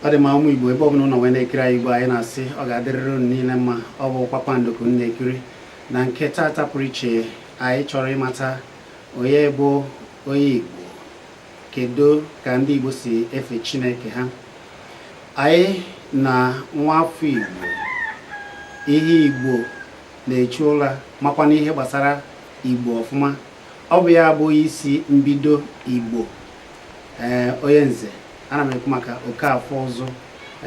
Ọ dị mma, ụmụ Igbo, ebe ọbụla unu nọ wee na-ekiri anyị ugbu a, anyị na-asị ọ ga-adịrịrị unu niile mma. Ọ bụ Kpakpando ka unu na-ekiri na nke tata pụrụ iche. Anyị chọrọ ịmata onye bụ onye Igbo, kedu ka ndị Igbo si efe Chineke ha. Anyị na nwa afọ Igbo, ihe Igbo na-echu ụra, makwa n'ihe gbasara Igbo ọfụma. Ọ bụ ya bụ isi mbido Igbo. Ee, onye nze, ana m ekwu maka Okafọ Ụzụ.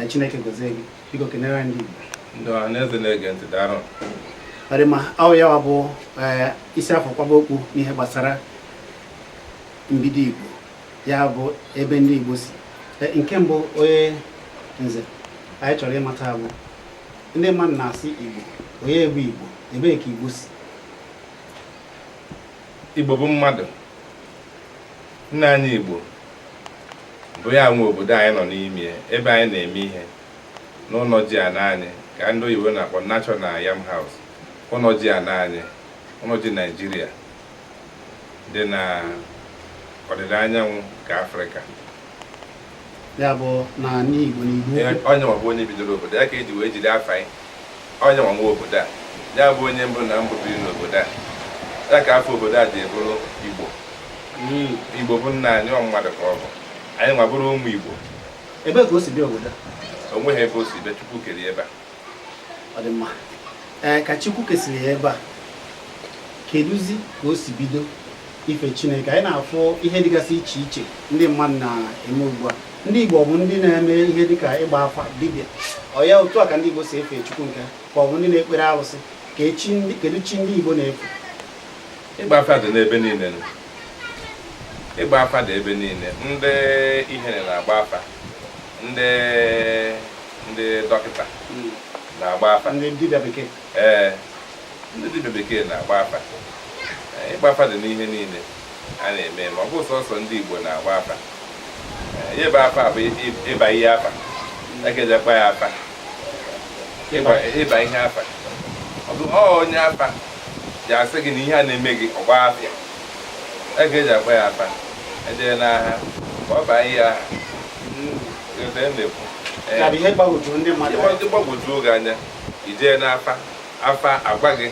Chineke gọzie gị. Biko kenere anyị ndị Igbo. Ndị ọha na eze na-ege ntị, daalụ. Ọ dị mma. Ọ ya bụ isi afọ kwaba okwu n'ihe gbasara mbido Igbo, ya bụ ebe ndị Igbo si. Nke mbụ, onye nze, anyị chọrọ ịmata bụ ndị mmadụ na-asị Igbo, onye bụ Igbo, ebee ka Igbo si? Igbo bụ mmadụ. Nna anyị Igbo bụ ya nwe obodo anyị nọ n'ime, ebe anyị na-eme ihe n'ụlọ ji ana anyị, ka ndị oyibo na-akpọ National Yam House, ụlọ ji ana anyị, ụlọ ji Naijiria dị na ọdịda anyanwụ nke Afrịka. Ya bụ na Igbo na Igbo. Onye nwa bụ onye bidoro obodo ya ka eji wee jide afa anyị. Onye nwa nwe obodo a, ya bụ onye mbụ na mbụ biri n'obodo a, ya ka afa obodo a ji bụrụ Igbo. Igbo bụ nna anyị, ọ mmadụ ka ọ bụ. Anyị nwa bụrụ ụmụ Igbo. Ebee ka o si bịa obodo a? O nweghị ebe o si bịa. Chukwu kere ebe a. Ọ dị mma. Ee, ka Chukwu kesịrị ya ebe a, kedụzi ka o si bido ife Chineke? Anyị na-afụ ihe dịgasị iche iche ndị mmadụ na-eme ugbu a. Ndị Igbo ọ bụ ndị na-eme ihe dịka ịgba afa, dibịa? Ọ ya otu a ka ndị Igbo si efe Chukwu nke ka ọ bụ ndị na-ekpere arụsị? Kedu chi ndị Igbo na-efe? Ịgba afa dị n'ebe niile. Ịgba afa dị ebe niile. Ndị ihere na-agba afa, ndị dọkịta na-agba afa. Ndị dibịa bekee. Ee, ndị dibịa bekee na-agba afa. Ịgba afa dị n'ihe niile a na-eme, ma ọ bụ sọsọ ndị Igbo na-agba afa. Ihe bụ afa bụ ịba ihe afa, ekeji akpa ya afa, ịba ihe afa. Ọ bụ onye afa ji asị gị na ihe a na-eme gị, ọgba afịa ege eji akpa ya afa, ejee n'agha ka ọ baa ihe aha na-ekwu. Ihe gbagwojuru ndị mmadụ. Gbagwojuo gị anya, ijee n'afa, afa agwa gị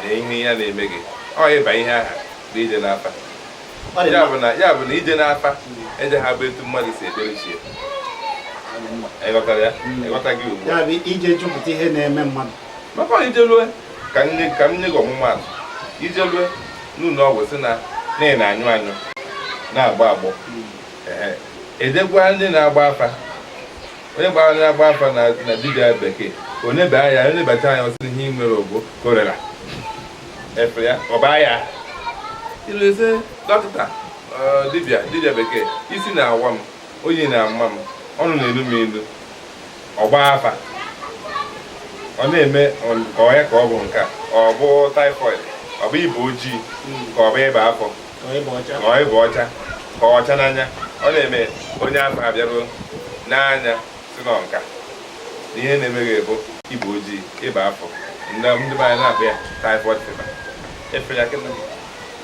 na ihe ya na-eme gị, ọ ịba ihe aha bụ ije n'afa. Ya bụ na ije n'afa eje ha bụ etu mmadụ si ekpere chi ya. Ịghọtara ya? Ịghọta gị ugbu a? Ya bụ ije chọpụta ihe na-eme mmadụ. Maka ọ ije lue ka m nye gị ọmụmaatụ. Ije lue n'ụlọ ọgwụ, sị na ị na-anyụ anyụ, na-agbọ agbọ, edekwa ndị na-agba afa, onye gbara na-agba afa na dibịa bekee, oneba anya, onebata anya, ọsị ihe ị nwere bụ cholera. Efe ya ọ baa ya ileze dọkịta, dibịa bekee, isi na-awa m, oyi na-ama m, ọnụ na-elu m ilu. Ọ gbaa afa, ọ na-eme ka ọ ya ka ọ bụ nke a, ọ bụ typhoid, ọ bụ ịba ojii, ka ọ bụ ịba afọ, ka ọ ịba ọcha, ka ọ ọcha n'anya. Ọ na-eme onye afa abịaruo n'anya si nọ nka na ihe na-eme gị bụ ịba ojii, ịba afọ, ndị be anyị na-akpọ ya typhoid fever. Efe ya kịta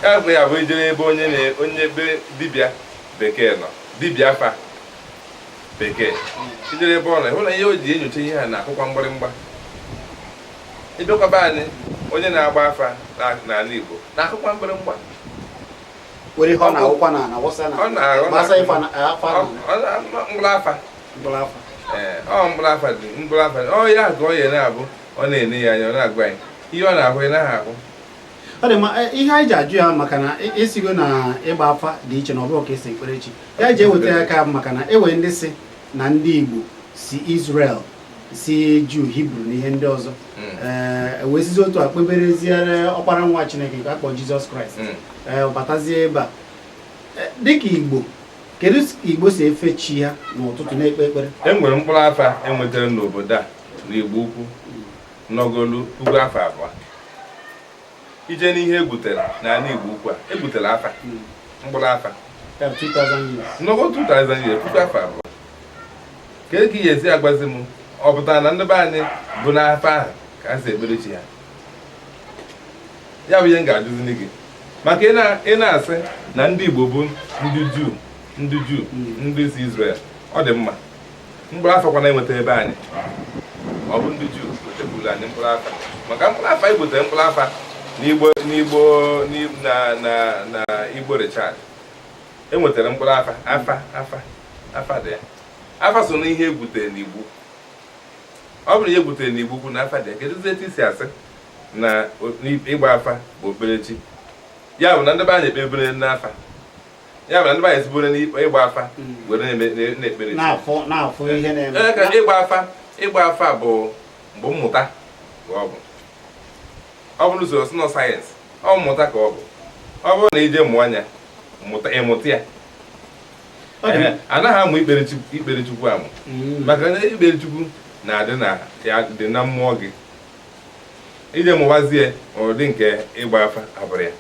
ya bụ ya bụ ijere ebe onye onye be dibịa bekee nọ, dibịa afa bekee, ijere ebe ọ nọ, hụ na ihe o ji enyocha ihe a na-akụkwa mgbịrịmgba. Ịbịakwaba anyị, onye na-agba afa n'ala Igbo na-akụkwa mgbịrịmgba. Were ihe ọ na-awụkwa na na wụsa na gbasa ife afa. Mkpụrụ afa. Mkpụrụ afa. Ee, ọ mkpụrụ afa dị, mkpụrụ afa ọ ya ka ọ ya na-abụ, ọ na-ene ya anya, ọ na-agwa anyị ihe ọ na-ahụ, ị naghị ahụ. Ọ dị mma. Ihe anyị ji ajụ ya maka na esigo na ịgba afa dị iche na ọ bụrụ ka esi ekpere chi ya ji eweta ya aka, maka na enwere ndị si na ndị Igbo si Israel, si Juu, Hibru na ihe ndị ọzọ, ee, wee sizi otu a kpebereziere ọkpara nwa Chineke nke akpọ Jizọs Kraịst, ee, ọ batazie ebe a. Dịka Igbo, kedu ka Igbo si efe chi ya n'ụtụtụ na-ekpe ekpere? E nwere mkpụrụ afa enwetara n'obodo a n'Igbo Ukwu nọgolu 2000. Ije n'ihe egwutere n'ala Igbo ukwu a, egwutere afa, mkpụrụ afa. Ya bụ 2000 years. Nnọkọ 2000 years, 2000. Kedu ka ị ga-esi agwazi m, ọ pụtara na ndị be anyị bụ n'afa ahụ ka ha si ekpere chi ha? Ya bụ ihe m ga-ajụzi gị, maka ị na-asị na ndị Igbo bụ ndị Juu, ndị Juu, ndị si Israel. Ọ dị mma, mkpụrụ afa kwana enweta ebe anyị, ọ bụ ndị Juu wetebulu anyị mkpụrụ afa, maka mkpụrụ afa igbotere mkpụrụ afa n'Igbo, n'Igbo na na na Igbo Richard enwetara mkpụrụ afa, afa afa afa dị ya. Afa so n'ihe egwutere n'Igbo. Ọ bụrụ ihe egwutere n'Igbo ukwu na afa dị ya, kedụzi etu isi asị na ịgba afa bụ okperechi? Ya bụ na ndị be anyị ekpebere n'afa, ya bụ na ndị be anyị esibere n'ịgba afa were na-ekpere chi. Na-afụ na-afụ ihe na-eme. Ee, ka ịgba afa bụ mmụta ka ọ bụ. Ọ bụrụ usoro sị nọ sayensị, ọ mmụta ka ọ bụ. Ọ bụrụ na ije mụọ anya mụta, ịmụta ya. Ọ dị Ee, anaghị amụ ikpere Chukwu, ikpere Chukwu amụ, maka na ikpere Chukwu na-adị na ya, dị na mmụọ gị. Ije mụwazie ụdị nke ịgba afa abụrụ ya.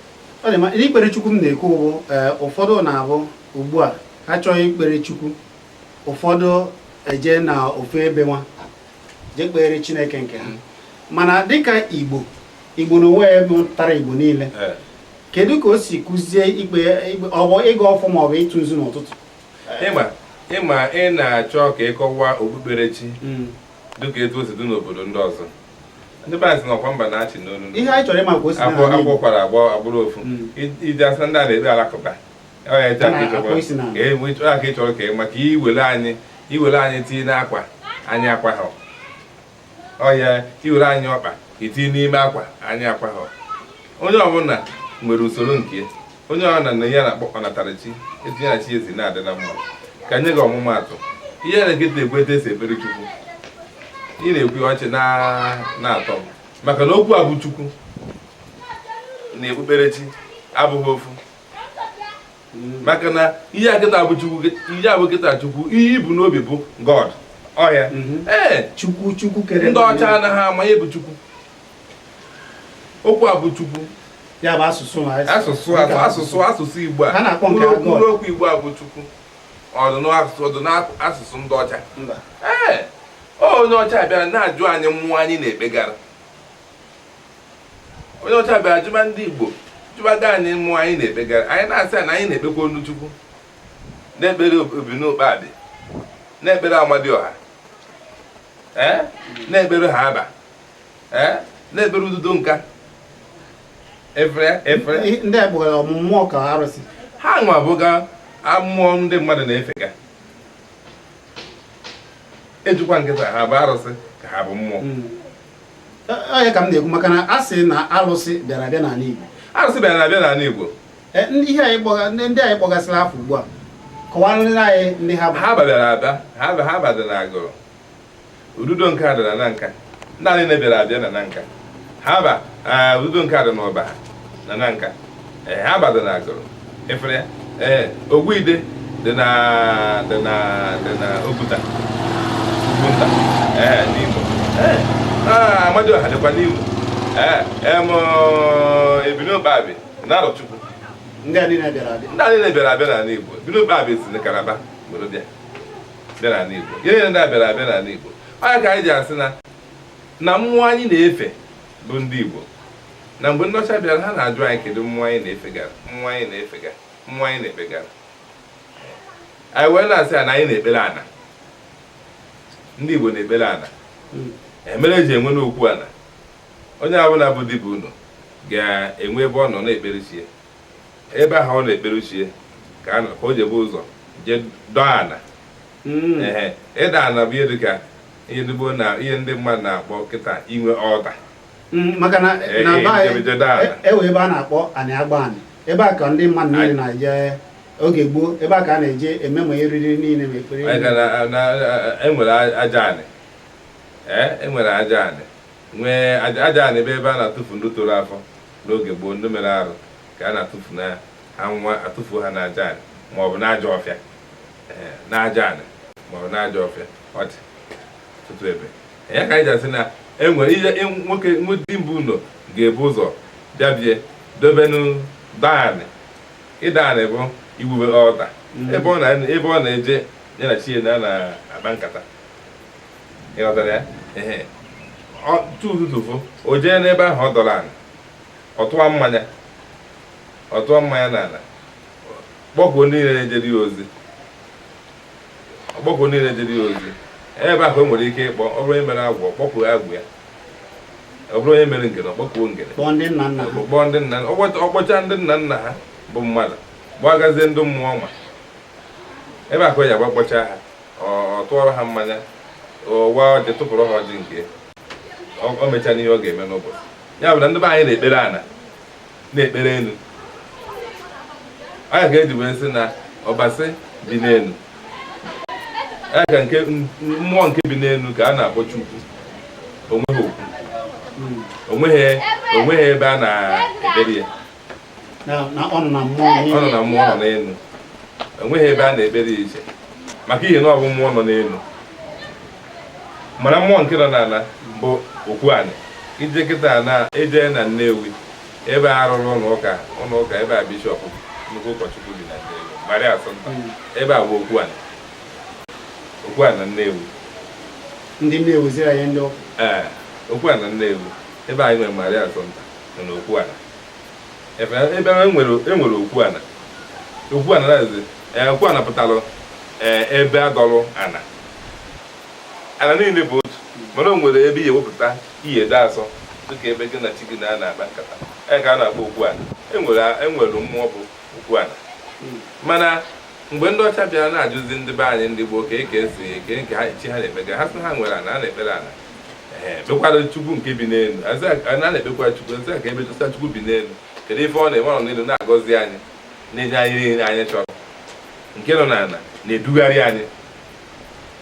Ọ dị mma. Ikpere Chukwu m na-ekwu bụ, ụfọdụ na-abụ ugbu a ha chọghị ikpere Chukwu, ụfọdụ eje na ofu ebe nwa jee kpere Chineke nke ha. Mana dịka Igbo, Igbo na onwe ya mụtara Igbo niile, kedu ka o si kụzie ikpe ikpe, ọ bụ ịga ọfọ ma ọ bụ ịtụ nzu n'ụtụtụ? Ịma ị na-achọ ka ịkọwa okpukperechi dịka etu o si dị n'obodo ndị ọzọ. Ndị be anyị sị na ọkwa mba na-achị n'olu. Ihe anyị chọrọ ịma ka o si akwụ n'ala Igbo. Akwụ kwara agbọ agbụrụ ofu. Iji asị ndị a na-ekpe alakụba, ọ ya eche aka. A ịchọkwa na-akpọ isi n'ala. Ka aka ị chọrọ ka ị maka iwere anyị tinye n'akwa anyị akwa ha, ọ ya iwere anyị ọkpa itinye n'ime akwa anyị akwa ha. Onye ọbụla nwere usoro nke ya. Onye ọbụla na ihe a na-akpọ ọnatarachi, etinye na chi esi na-adị na mma. Ka nye gị ọmụmaatụ, ihe na-eketa ekwe etu esi ekpere Chukwu, ị na-ekwu ọchị na-atọ m, maka na okwu a bụ Chukwu na okpukperechi abụghị ofu, maka na ihe a kịta bụ Chukwu, ihe a bụ kịta Chukwu, ihe ibu n'obi bụ God ọhịa. Ee. Chukwu, Chukwu kere. Ndị ọcha anaghị ama ihe bụ Chukwu. Okwu a bụ Chukwu. Ya bụ asụsụ na Asụsụ asụsụ asụsụ Igbo a Ha na-akpọ nke a God. Mkpụrụ okwu Igbo a bụ Chukwu, ọdụ n'asụsụ ndị ọcha? Mba. Ee, onye ọcha bịara na-ajụ anyị mmụọ anyị na-ekpegara. Onye ọcha bịara jụba ndị Igbo, jụbaga anyị mmụọ anyị na-ekpegara. Anyị na-asị ya na anyị na-ekpekwa olu Chukwu, na-ekpere Obinokpabi, na-ekpere Amadioha, ee, na-ekpere ha aba, ee, na-ekpere ududo nka efere efere. Ndị a kpọgara ọmụmụ mmụọ ka arụsị. Ha nwa bụga mmụọ ndị mmadụ na-efega. Ejikwa nkịta ha bụ arụsị ka ha bụ mmụọ. Ọ ya ka m na-ekwu, maka na a sị na alụsị bịara abịa n'ala Igbo. Arụsị bịara na-abịa n'ala Igbo. Ndị ihe anyị kpọga, ndị anyị kpọgasịrị afọ ugbu a, kọwarịrị anyị ndị ha bụ. Ha bịara abịa, ha ba dị na Agụrụ, ududo nke a dị na na nka. Ndị anyị bịara abịa na na nka ha ba, ududo nke a dị n'ụba na na nka. Ee, ha ba dị na Agụrụ efere ya. Ee, Ogbuide dị na Oguta, Ugwunta, ee, n'Imo. Ee, Amadioha dịkwa n'Imo. Ee, em Ebinokpabi na Arọchukwu. Ndị a niile bịara abịa. Ndị a niile bịara abịa n'ala Igbo. Ebinokpabi si na Kalaba were bịa n'ala Igbo. Ihe niile ndị a bịara abịa n'ala Igbo. Ọ ya ka anyị ji asị na mmụọ anyị na-efe bụ ndị Igbo. Na mgbe ndị ọcha bịara, ha na-ajụ anyị kedu mmụọ anyị na-efegara, mmụọ anyị na-efega, mmụọ anyị na-ekpegara. Anyị wee na-asị ya na anyị na-ekpere ana. Ndị Igbo na-ekpere ana. Emere eji enwe n'okwu ana. Onye ọbụla bụ dibịa unu ga-enwe ebe ọ nọ na-ekpere chi ya. Ebe ahụ ọ na-ekpere chi ya ka a nọ ka o jebe ụzọ jee dọọ ana. Ehe, ịda ana bụ ihe dịka ihe ndị gboo na ihe ndị mmadụ na-akpọ kịta inwe ọda. Maka na na be anyị jebe daa ala. Ewe ebe a na-akpọ anị agba anị, ebe a ka ndị mmadụ niile na-eje oge gboo, ebe a ka a na-eje eme ma eriri niile ma ekpere. Anyị ga na enwere aja anị, ee, enwere aja anị, nwee aja anị bụ ebe a na-atụfu ndị toro afọ n'oge gboo, ndị mere arụ ka a na-atụfu na ha nwa, atụfu ha n'aja anị ma ọ bụ n'aja ọfịa. Ee, n'aja anị ma ọ bụ n'aja ọfịa. Ọ dị ọtụtụ ebe ya ka anyị ji asị na enwere ihe nwoke di mbụ ụlọ ga-ebu ụzọ Bịa bie dobenu daanị. Ịdaanị bụ iwube altar ebe ọ na-eje ya na chi ya na-akpa nkata. Ịghọtara ya? Ehe, tu ụtụtụ fo, o jee n'ebe ahụ ọ dọrọ anị, ọ tụọ mmanya, ọ tụọ mmanya n'ala, kpọkuo ndị niile na-ejere ya ozi. Ọ kpọkuo ndị niile na-ejere ya ozi ebe ahụ. O nwere ike ịkpọ, ọ bụrụ onye mere agwụ, ọ kpọkuo agwụ ya. Ọ bụrụ onye mere ngene, ọ kpọkuo ngene. Kpọọ ndị nna nna ha. Kpọọ ndị nna, ọkpọcha ndị nna nna ha bụ mmadụ, gbagazie ndị mmụọ. Ma ebe a ka o ji agba kpọcha ha, ọ tụọrọ ha mmanya, ọ wa ọjị, tụpụrụ ha ọjị nke o mechaa ihe ọ ga-eme n'ụbọchị. Ya bụ na ndị be anyị na-ekpere ana, na-ekpere elu. Anya ka eji wee sị na ọbasị bi n'elu ya, ka nke mmụọ nke bi n'elu ka a na-akpọ Chukwu. Onweghị okwu, onweghị ebe a na-ekpere ya. Na ọ nọ na mmụọ. Ọ nọ na mmụọ, nọ n'elu. Enweghị ebe a na-ekpere ya iche, maka ihe na ọ bụ mmụọ nọ n'elu. Mana mmụọ nke nọ n'ala bụ okwu anị. Ije kịta na ije na Nnewi, ebe a rụrụ ụlọ ụka, ebe a bishọp, nnukwu ụkọchukwu bi na Nnewi, Maria Assumpta, ebe a bụ okwu anị, okwu anị na Nnewi. Ndị na-eweziri anyị ndị ụka. Ee, okwu anị na Nnewi, ebe anyị nwere Maria Assumpta nọ n'okwu anị. Ebe enwere okwu ana, okwu ana na-ezi. Ee, okwu ana pụtara, ee, ebe adọrọ ana. Ana niile bụ otu, mana o nwere ebe ihe ewepụta ihe ede asọ, dịka ebe gị na chi gị na na-akpa nkata. Ee, ka a na-akpọ okwu ana. Enwere mmụọ bụ okwu ana. Mana mgbe ndị ọcha bịara na-ajụzi ndị be anyị, ndị gboo, ka eke esi eke nke ha chi ha na-ekpega, ha sị ha nwere ana, a na-ekpere ana. Ee, kpekwara Chukwu nke bi n'elu. A na-ekpekwa Chukwu nsị ka ebe chọsa Chukwu bi n'elu. Kedu ife ọ na-eme? Ọ nọ n'elu na-agọzi anyị, na-enye anyị niile anyị chọrọ. Nke nọ n'ala na-edugharị anyị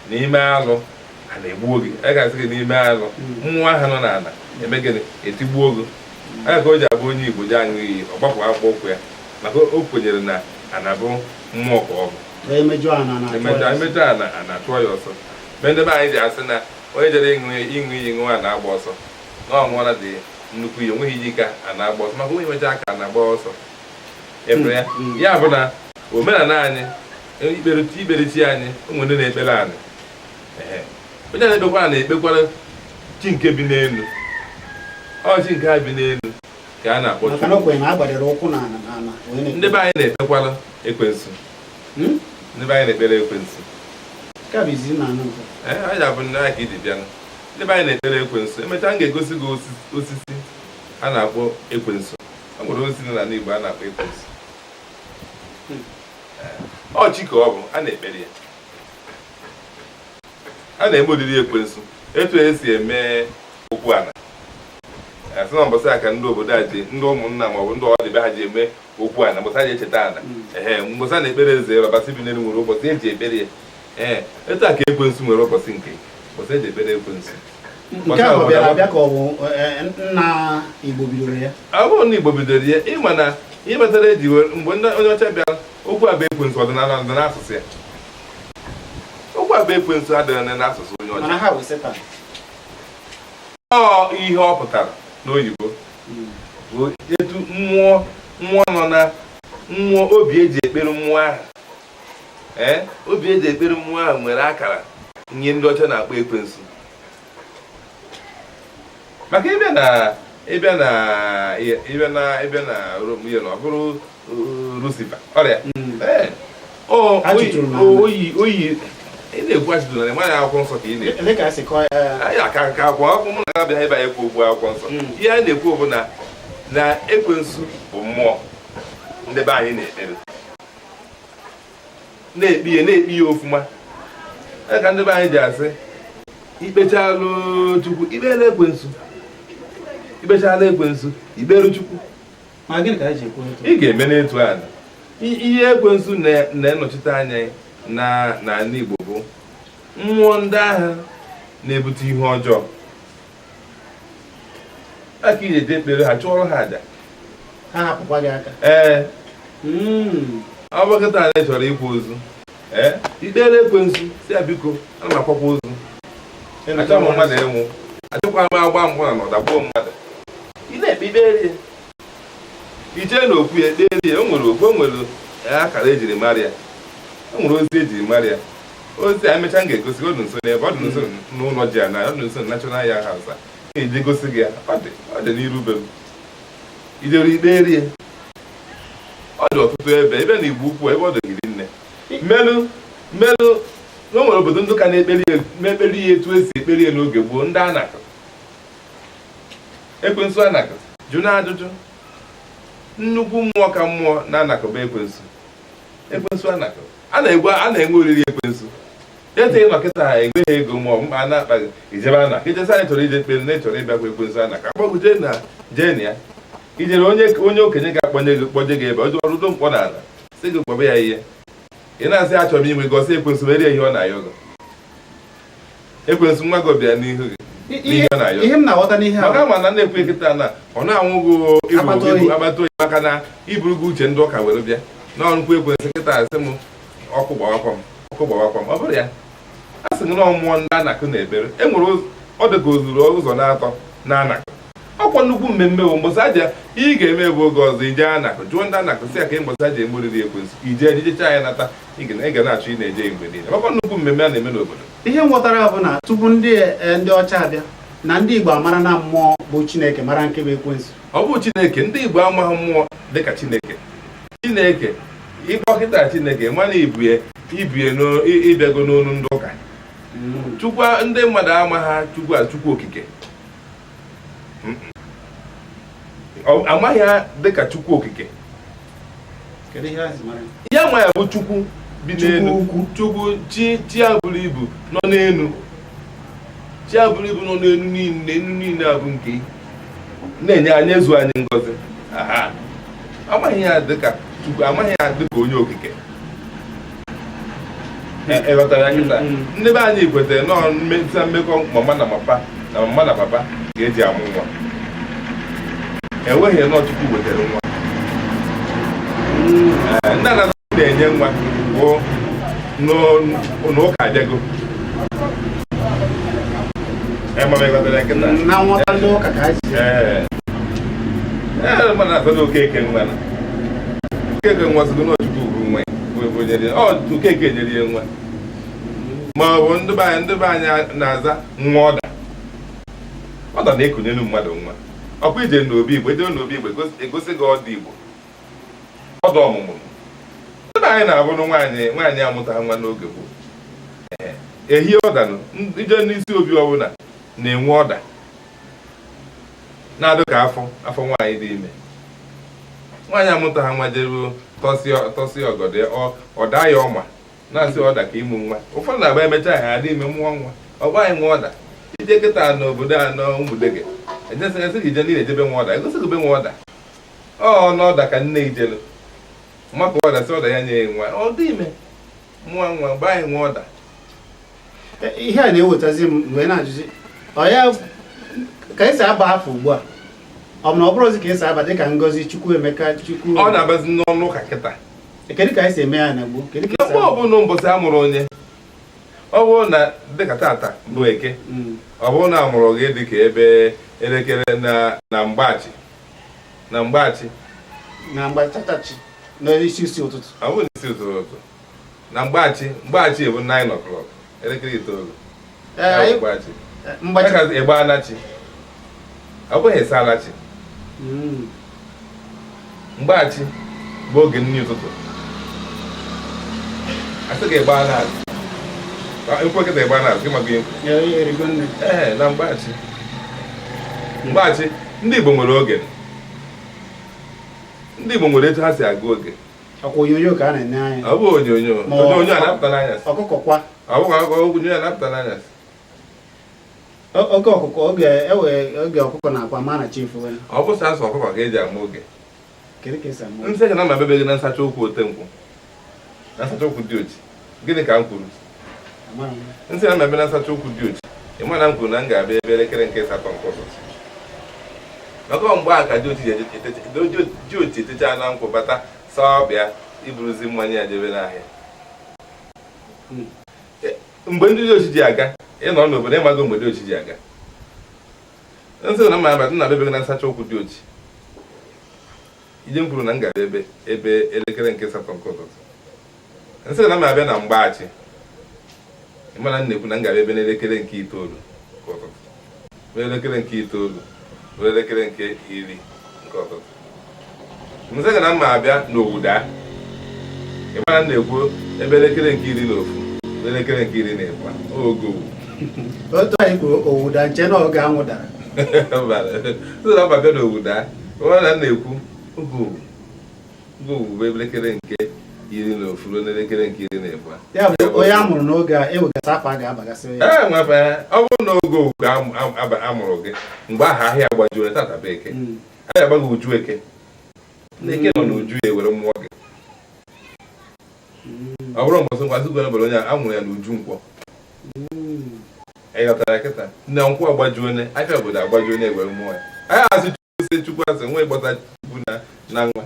n'ime alụ, a na-egbuo gị. A ga-asị gị n'ime alụ, mmụọ ahụ nọ n'ala eme gịnị? Etigbuo gị. Anya ka o ji abụ onye Igbo ji aṅụ iyi, ọ gbapụ akpụkpọ ụkwụ ya, maka o kwenyere na ana bụ mmụọ ka ọ bụ. Emejọ ana na emechaa emechaa ana, ana chụọ ya ọsọ. Mgbe ndị be anyị ji asị na onye jere ịṅụ iyi ṅụọ a na-agba ọsọ, na ọ ṅụọla dị nnukwu iyi, onweghị iyi ka a na-agba ọsọ, maka onye mechaa ka a na-agba ọsọ efere ya. Ya bụ na omenala anyị, ikpere chi anyị, ụmụ ndị na-ekpere anyị. Ehe. Onye na-ekpekwara na-ekpekwara chi nke bi n'elu. Ọ chi nke ha bi n'elu ka a na-akpọ Maka na o kwenye na a gbadoro ụkwụ n'ala n'ala wee na-ekpe. Ndị be anyị na-ekpekwara ekwensu. Ndị be anyị na-ekpere ekwensu. Nke a bụ izizi na anụ nke. Ee, anyị abụ ndị aka iji bịa. Ndị be anyị na-ekpere ekwensu. Emechaa, m ga-egosi gị osisi a na-akpọ ekwensu. O nwere osisi nọ n'ala Igbo a na-akpọ ekwensu. Ee, ọ chi ka ọ bụ, a na-ekpere ya, a na-eme oriri ekwensu etu esi eme okwu ala. Asị na mbọsị a ka ndị obodo a ji, ndị ụmụnna maọbụ ndị ọdịbe ha ji eme okwu ala, mbọsị a ji echeta ala. Ehe, mbọsị a na-ekpere eze ọbasị bi n'elu nwere ụbọchị eji ekpere ya. Ee, etu a ka ekwensu nwere ụbọchị nke ụbọchị eji ekpere ekwensu. Nke a ọ bịara abịa ka ọ bụ nna Igbo bidoro ya? Ọ bụrụ na Igbo bidoro ya, ịma na ihe kpatara eji mgbe ndị onye ọcha bịara, okwu a bụ ekwensu ọdịnala dị n'asụsụ ya. Okwu a bụ ekwensu adịghị n'asụsụ onye ọcha. Mana ha bụ Setan. Ọ ihe ọ pụtara n'oyibo bụ etu mmụọ nọ na mmụọ, obi eji ekpere mmụọ ahụ. Ee, obi eji ekpere mmụọ ahụ nwere akara ihe ndị ọcha na-akpọ ekwensu. Maka ịbịa na Rom, ihe na ọ bụrụ Lucifer, ọrịa. Ee, o A chụtụrụ n'ala. Oyi ị na-ekwu achụtụrụ na ịmaghị akwụkwọ nsọ ka ị na-ekwu. Ele ka a si kọọ ya? Anyị aka aka akwụkwọ mụ na abịaghị ebe anyị ekwu okwu akwụkwọ nsọ. Ihe anyị na-ekwu bụ na ekwensu bụ mmụọ ndị be anyị na-ekpere, na-ekpe ihe, na-ekpe ya ofuma. Ya ka ndị be anyị ji asị ikpechalụ Chukwu, ikpere ekwensu, ikpechala ekwensu, ikpere Chukwu. Ma gịnị ka anyị ji ekwu etu? Ị ga-eme n'etu a ihe ekwensu na-enọchite anya na n'ala Igbo bụ mmụọ ndị agha na-ebute ihe ọjọọ aka ị eje ekpere ha, chụọrọ ha aja. Ha hapụkwa gị aka? Ee. Ọ bụ kịta anyị chọrọ ịkwa ozu, ee, ikpere ekwensu si ya, biko, ana m akwakwa ozu, achọ m mmadụ ịnwụ, achọkwa m agba mkpụ na ọdagbuo mmadụ. Ị na-ekpe ikpere ya. Ijee na okwu ya kpeere ya. O nwere okwu, o nwere akara ejiri mara ya, o nwere ozi ejiri mara ya. Ozi a emechaa m ga-egosi gị. Ọ dị nso n'ebe ọ dị nso n'ụlọ ji ana, ọ dị nso na National Yam House a ga-eji gosi gị ya. Ọ dị n'iru be m. Ijere ikpe rie, ọ dị ọtụtụ ebe ebe na Igbo Ukwu, ebe ọ dịgịrị nne mmelụ mmelụ na o nwere obodo ndị ka na-ekperi ya, na-ekperi ya etu esi ekperi ya n'oge gboo. Ndị Anakụ, ekwensu Anakụ jụ na ajụjụ nnukwu mmụọ ka mmụọ na Anakụ bụ ekwensu. Ekwensu Anakụ a na-egwe, a na-enwe oriri ekwensu. Ete ịnọ kịta ha enweghị ego ma ọ bụ mkpa a na-akpa gị, ijebe Anakụ, ijesi anyị chọrọ ije kpere na ịchọrọ ịbịakwa ekwensu Anakụ, akpọgụ jee na jee na ya. Ijere onye okenye ga-akpọnye gị, kpọje gị ebe ọ ọrụdo mkpọ n'ala, sị gị kpọbe ya ihe ị na-asị achọrọ m inwe gọsị ekwensu merie ihe ọ na-ayọ gị. Ekwensu nwa gị bịa n'ihu gị n'ihe ọ na-ayọ. Ihe m na-aghọta n'ihe a maka ma na na-ekwe kịta na ọ na-anwụ gị akpata oyi. Ibu akpata oyi, maka na iburu gị uche ndị ụka were bịa n'ọnụkwu ekwensu kịta, asị m ọkụ gbawakwa m, ọkụ gbawakwa m. Ọ bụrụ ya a sị gị na ọmụọ ndị Anakụ na-ekpere, e nwere ọ dị ka ozuru ụzọ na-atọ na Anakụ. Ọkwa nnukwu mmemme bụ mbọsị aja ị ga-eme bụ oge ọzọ ije Anakụ, jụọ ndị Anakụ sị ya ka mbọsị aja eme oriri ekwensu, ije ejijecha ya nata. Ị ga na-achọ ị na-eje mgbe niile maka nnukwu mmemme a na-eme n'obodo. Ihe m ghọtara bụ na tupu ndị ọcha abịa na ndị Igbo amara na mmụọ bụ Chineke, mara nke bụ ekwensu. Ọ bụ Chineke, ndị Igbo amaghị mmụọ dịka Chineke. Chineke ịkpọ kịta Chineke mana ibue ibue ịbịago n'onu ndị ụka. Chukwu, ndị mmadụ ama ha Chukwu a Chukwu okike. Amaghị ha dịka Chukwu okike. Kedu ihe ha si mara? Ihe ama ya bụ Chukwu bi Chukwu n'elu ukwu. Chukwu chi, chi a buru ibu nọ n'elu, chi a buru ibu nọ n'elu niile, elu niile a bụ nke na-enye anyị, ezu anyị ngọzi. Aha, amaghị ya dịka Chukwu, amaghị ya dịka onye okike. Ị ghọtara ya kịta? Mm. Ndị be anyị kwetara nọọ mmesa mmekọ mama na papa na mama na papa ga-eji amụ nwa. Enweghị nọọ Chukwu wetara nwa. Ee, ndị ana na-enye nwa bụ n'ụka abịago. Ee, mama, ị ghọtara ya kịta? Na nghọta ndị ụka ka ha si. Ee, mana azọrọ Okeke nwa na Okeke nwa sịgo na Chukwu bụ nwa ya, bụ nyere ya. Ọ Okeke nyere ya nwa, ma ọ bụ ndị be anyị na-aza nwa ọda. Ọda na-ekunyelu mmadụ nwa. Ọkwa ije n'obi Igbo, ejere n'obi Igbo, egosi gị ọdụ Igbo, ọdụ ọmụmụ. Ndị be anyị na-abụrụ nwaanyị, nwaanyị amụta nwa n'oge gboo. Ee, ehi ọdanụ ije n'isi obi ọbụla na-enwe ọda na-adụ ka afọ afọ nwaanyị dị ime. Nwaanyị amụta ha nwa jeruo tọsị ọgọdọ ya, ọ daa ya ọma na-asị ọda ka ịmụ nwa. Ụfọdụ na-agba emechaa ha adị ime mụọ nwa. Ọgba anyị nwa ọda ije kịta n'obodo a n'Ụmụdege, ejesi esi gị ije niile ejebe nwa ọda, egosi gị be nwa ọda. Ọ n'ọda ka nne ijelu maka ọda sị ọda ya nye ya nwa, ọ dị ime mụọ nwa mgbe anyị nwa ọda. Ihe a na-ewetazi m mgbe na-ajụzi ọ ya ka esi aba afọ ugbu a, ọ bụ na ọ bụrụzi ka esi aba dịka Ngozi Chukwu Emeka Chukwu. Ọ na-abazi n'ọnụ ụka kịta. Kedu ka esi eme ya na gboo? Kedu ka Na esi mgbe ọbụla mbọsị a mụrụ onye, ọ bụrụ na dịka tata bụ Eke, ọ bụrụ na a mụrụ gị dịka ebe elekere na mgbachi na mgbachi, Na mgbachachachi n'isi isi ụtụtụ. Ọ bụrụ n'isi ụtụtụ na mgbachi, mgbachi bụ 9 o'clock, elekere 9. Ee, Ya bụ mgbachi. Mgbachi. Ya ka ịgbaalachi, ọ bụghị ịsaalachi. Mgbachi bụ oge nri ụtụtụ, asị gị gbaa n'azụ ekwe kịta, ịgba n'azụ gị maka ihe. Ya, erigo nne. Ee, na mgbachi, mgbachi ndị Igbo nwere oge, ndị Igbo nwere etu ha si agụ oge. Ọkwa onyonyo ka a na-ene anya. Ọ bụ onyonyo. Onyonyo a na-apụta n'anyasị. Ọkụkọ kwa. Ọ bụghị akụkọ, onyonyo a na-apụta n'anyasị. Oge ọkụkọ, oge ewe oge ọkụkọ na-akwa ma na chi efuwe. Ọ bụ sọsọ ọkụkọ ka eji ama oge. Kedu ka esi ama? Nsị na ma bebe gị na nsacha ụkwụ ote nkwụ na nsacha ụkwụ dị ochi, gịnị ka m kwuru? Amara m. Nsị na ma ebe na nsacha ụkwụ dị ochi, ị ma na m kwuru na m ga-abịa ebe elekere nke 8 nke ụtụtụ, maka mgbe a ka dị ochi etecha na nkwụ bata saa ọbịa iburuzi mmanya ya jebe n'ahịa. Mgbe ndị dị ochi ji aga ịnọ n'obodo, ịmago mgbe dị ochi ji aga. Nsị na mma abata na bebe gị na nsacha ụkwụ dị ochi. Ije m kwuru na m gara ebe elekere nke 8 nke ụtụtụ, nsị na m abịa na mgbaghachi, mana m na-ekwu na m gara ebe n'elekere nke 9 nke ụtụtụ, were elekere nke 9 were elekere nke 10 nke ụtụtụ. Nsị gị na m abịa n'Owuda, ịmara m na-ekwu ebe elekere nke 11 were elekere nke 12 oge owu. Otu anyị kwuru Owuda nche na oge anwụ dara. Sị na m abịa n'Owuda, ịmara na m na-ekwu oge owu. Oge owu bụ elekere nke 11 ruo n'elekere nke 12. Ya bụ onye a mụrụ n'oge a ewegasị afọ a ga-abagasị ya. Ee, nwafe, ọ bụrụ na oge owu ka amụrụ gị, mgbe ahụ ahịa gbajuo tata bụ eke. Ahịa agbaghị uju eke. Na eke nọ n'uju ya ewere mmụọ gị. Ọ bụrụ mbọsị ngwa sị gwara onye a mụrụ ya n'uju nkwọ. Ị ghọtara kịta na nkwọ agbajuo afịa obodo agbajuo na-ewere mmụọ ya. Anyị asị Chukwu sị Chukwu asị nwa ịgbọta Chukwu na nwa.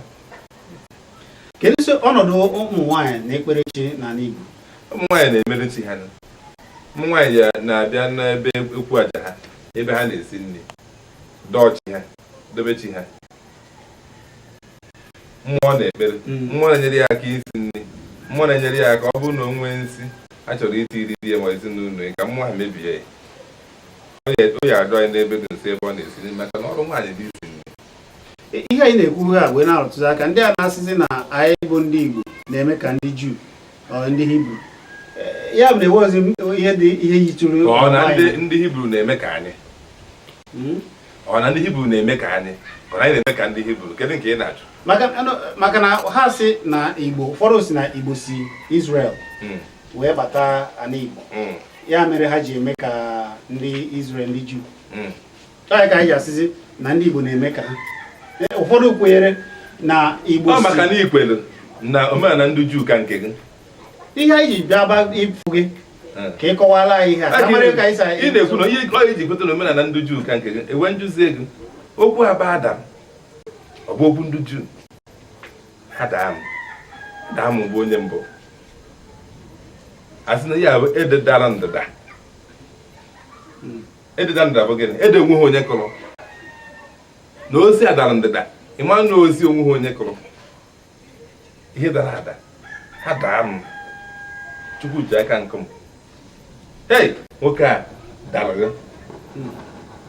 Kedu isi ọnọdụ ụmụ nwaanyị na ekperechi n'ala Igbo? Ụmụ nwaanyị na-emere chi ha. Ụmụ nwaanyị na-abịa n'ebe ekwu aja ha, ebe ha na-esi nri, dọọ chi ha, dobe chi ha. Mmụọ na-ekpere, mmụọ na-enyere ya aka isi nri, mmụọ na-enyere ya aka ọ bụrụ na o nwee nsị a chọrọ iti iri ya ma ezinụlọ ya ka mmụọ ha mebie ya. O ya adọ ya n'ebe dị nso ebe ọ na-esi nri maka na ọrụ nwaanyị dị isi nri. Ihe anyị na-ekwu ha wee na-arụtụzi aka ndị a na-asịzi na anyị bụ ndị Igbo na-eme ka ndị Juu ndị Hibru. Ya bụ na enweghịzi ihe dị ihe yitụrụ ọ na ndị Hibru na-eme ka anyị. Ọ na ndị Hibru na-eme ka anyị, ọ na anyị na-eme ka ndị Hibru. Kedu nke ị na-achọ? Maka na ha si na Igbo, ụfọdụ si na Igbo si Israel wee bata ala Igbo. Ya mere ha ji eme ka ndị Israel, ndị Juu. Ọ ka anyị ji asịzi na ndị Igbo na-eme ka ha. Ụfọdụ kwenyere na Igbo si maka na ikwelu na omenala ndị Juu ka nke gị. Ihe anyị ji bịa ịfụ gị ka ị kọwara anyị ihe a. Ị na-ekwu na onye iji kweta na omenala ndị Juu ka nke gị, enwe njụzi ego. Okwu aba Adam, ọ bụ okwu ndị Juu. Adam, Adam bụ onye mbụ. A sị na ya bụ ede dara ndịda. Ede dara ndịda bụ gịnị? Ede onweghị onye kụrụ. Na osi a dara ndịda, ị ma na osi onweghị onye kụrụ. Ihe dara ada, ha daa m. Chukwu ji aka nkụ m. Hei, nwoke a dara gị.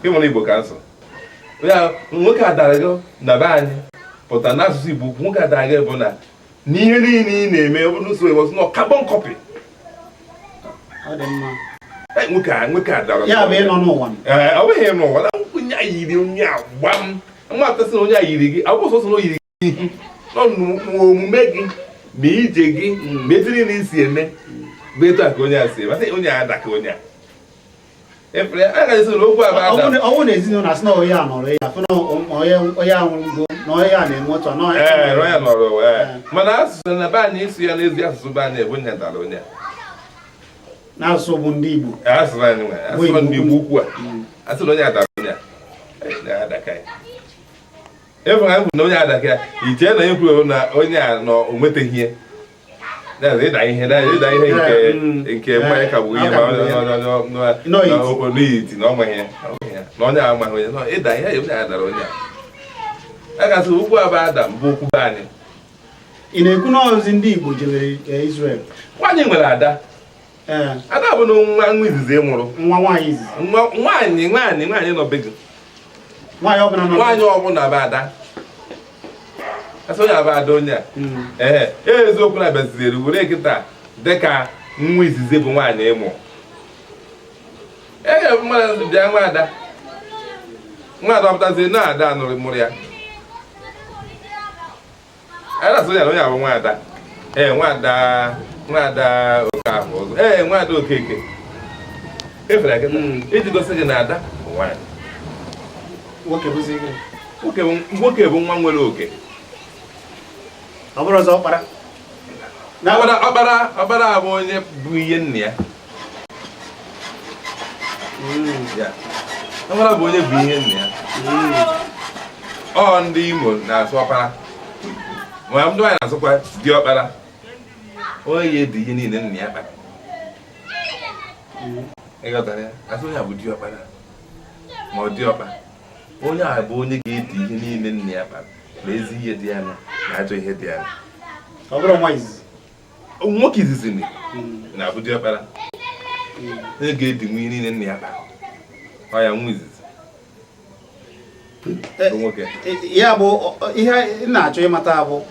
Ị nwere Igbo ka nsọ. Ya nwoke a dara gị na be anyị pụta n'asụsụ Igbo, nwoke a dara gị bụ na n'ihe niile ị na-eme ọ bụrụ n'usoro Igbo sị na carbon copy. Ọ dị mma. Nwoke a dara. Ya bụ ịnọ n'ụwa. Ee, ọ bụghị ịnọ n'ụwa. Na onye a yiri onye a gbam. Nwa atọ sị na onye a yiri gị, ọ bụ sọsọ na o yiri gị. Nọ n'omume gị, ma ije gị, ma etu niile i si eme, bụ etu a ka onye a si eme. Asị onye a ada ka onye a. Efere, a gaghị sị na okwu a bụ Adam. Ọ bụrụ na ezinụlọ asị na onye a nọrọ ya, afụ na onye a nwụrụgo, na onye a na-eme otu a, na onye Ee, onye nọrọ ụwa, ee. Mana asụsụ na be anyị ịsụ ya n'ezi asụsụ be anyị bụ onye dara onye a. N'asụsụ bụ ndị Igbo. Asụsụ anyị nwe, asụsụ ndị Igbo ukwu a. Asị na onye a dara onye a. Na-adaka ya. Ebe anyị kwuru na onye adaka ya, i chee na onye kwuru na onye a nọ o nweteghị ihe. Ịda ihe ịda ihe nke mmanya ka bụ ihe ma n'iti na ọ maghị ya na onye a amaghị onye na ịda ihe onye a dara onye a. A ga-asị okwu a bụ Adam bụ okwu be anyị. Ị na-ekwu na ozi ndị Igbo jewere Israel? Nwaanyị nwere ada. Ada bụ na nwa izizi mụrụ. Nwa nwaanyị izizi. Nwaanyị nwaanyị nwaanyị nọ be gị. Nwaanyị ọbụla nọ. Nwaanyị ọbụla bụ ada. Asị onye abụ ada onye a. Ee, eziokwu na abịaziri were kịta dịka nwa izizi bụ nwaanyị ịmụ. Ee, mmadụ bịa nwa ada. Nwa ada ọpụtazie na ada nụrụ mụrụ ya. A na-asị ya na onye abụ nwa ada. Ee, nwa ada nwa ada Okafọ ọzọ. Ee, nwa ada Okeke. Efere kịta iji gosi gị na ada bụ nwaanyị. Nwoke bụ nwa nwere oke. Ọ bụrụ ọzọ ọkpara. Ọkpara bụ onye bụ ihe nna ya. Ọkpara bụ onye bụ ihe nna ya. Ọ ndị Imo na-asụ ọkpara. Ma ndị nwaanyị na-asụkwa diọkpara. Onye dị ihe niile nna ya kpara. Ị ghọtara ya? Asị onye a bụ diọkpara. Ma ọ diọkpa. Onye a bụ onye ga-edi ihe niile nna ya kpara, ma ezi ihe dị ya na ajọ ihe dị ya na. Ọ bụrụ nwa izizi? Nwoke izizi na-abụ diọkpara, onye ga-edi nwa ihe niile nna ya kpara. Ọ ya nwa izizi bụ nwoke. Ya bụ ihe ị na-achọ ịmata bụ,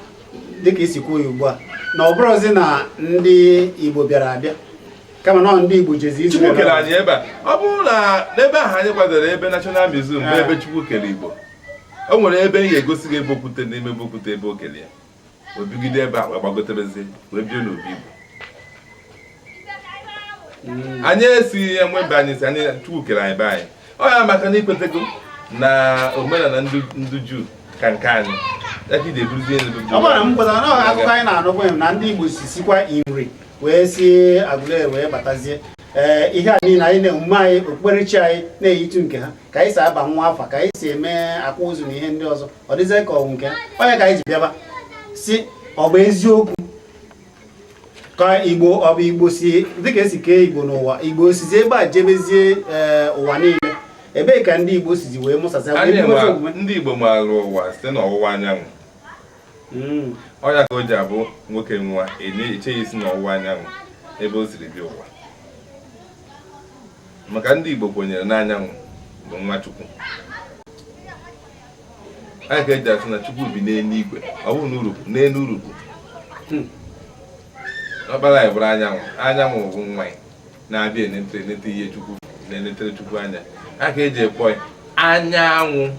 dịka isi kwuo ya ugbu a, na ọ bụrụzi na ndị Igbo bịara abịa, kama na ndị Igbo jezi Chukwu Israel. kere anyị ebe a. Ọ bụrụ na n'ebe ahụ anyị kwadoro ebe National Museum bụ ebe Chukwu kere Igbo, o nwere ebe m ga-egosi gị ebe okwute n'ime ebe okwute ebe o kere ya. O bigide ebe a wee gbagotebezie wee bie n'obi Igbo. Anyị esighị ya nwe mbe anyị si anyị Chukwu kere anyị be anyị. Ọ ya maka na ikwetego na omenala ndị Juu ka nke anyị ya ka iji eburuzie elu. Ọ bụrụ na m kwetara na akụkọ anyị na-anụkwa na ndị Igbo si sikwa Nri wee si Aguleri wee batazie, ee, ihe a niile anyị na-emume anyị, okpukperechi anyị na-eyitu nke ha, ka anyị si aba nwa afa, ka anyị si eme akwa ozu na ihe ndị ọzọ, ọ dịzie ka ọ bụ nke ha. Onye ka anyị ji bịaba si, ọ bụ eziokwu ka Igbo, ọ bụ Igbo si, dịka esi kee Igbo n'ụwa, Igbo sizi ebe a jebezie, ee, ụwa niile, ebee ka ndị Igbo sizi wee mụsasịa wee Anyị bidozi omume? Ndị Igbo maara ụwa site n'ọwụwa anyanwụ. Ọ ya ka o ji abụ nwoke nwa eche ya isi n'ọwụwa anyanwụ ebe o siri bịa ụwa, maka ndị Igbo kwenyere n'anyanwụ bụ nwa Chukwu. Anyị ka eji asị na Chukwu bi n'eluigwe, ọ bụrụ na urukpu n'elu urukpu. Ọkpara anyị bụrụ anyanwụ. Anyanwụ bụ nwa ya na-abịa enetere enete ihe Chukwu na-enetere Chukwu anya. A ka eji ekpọ ya anyanwụ.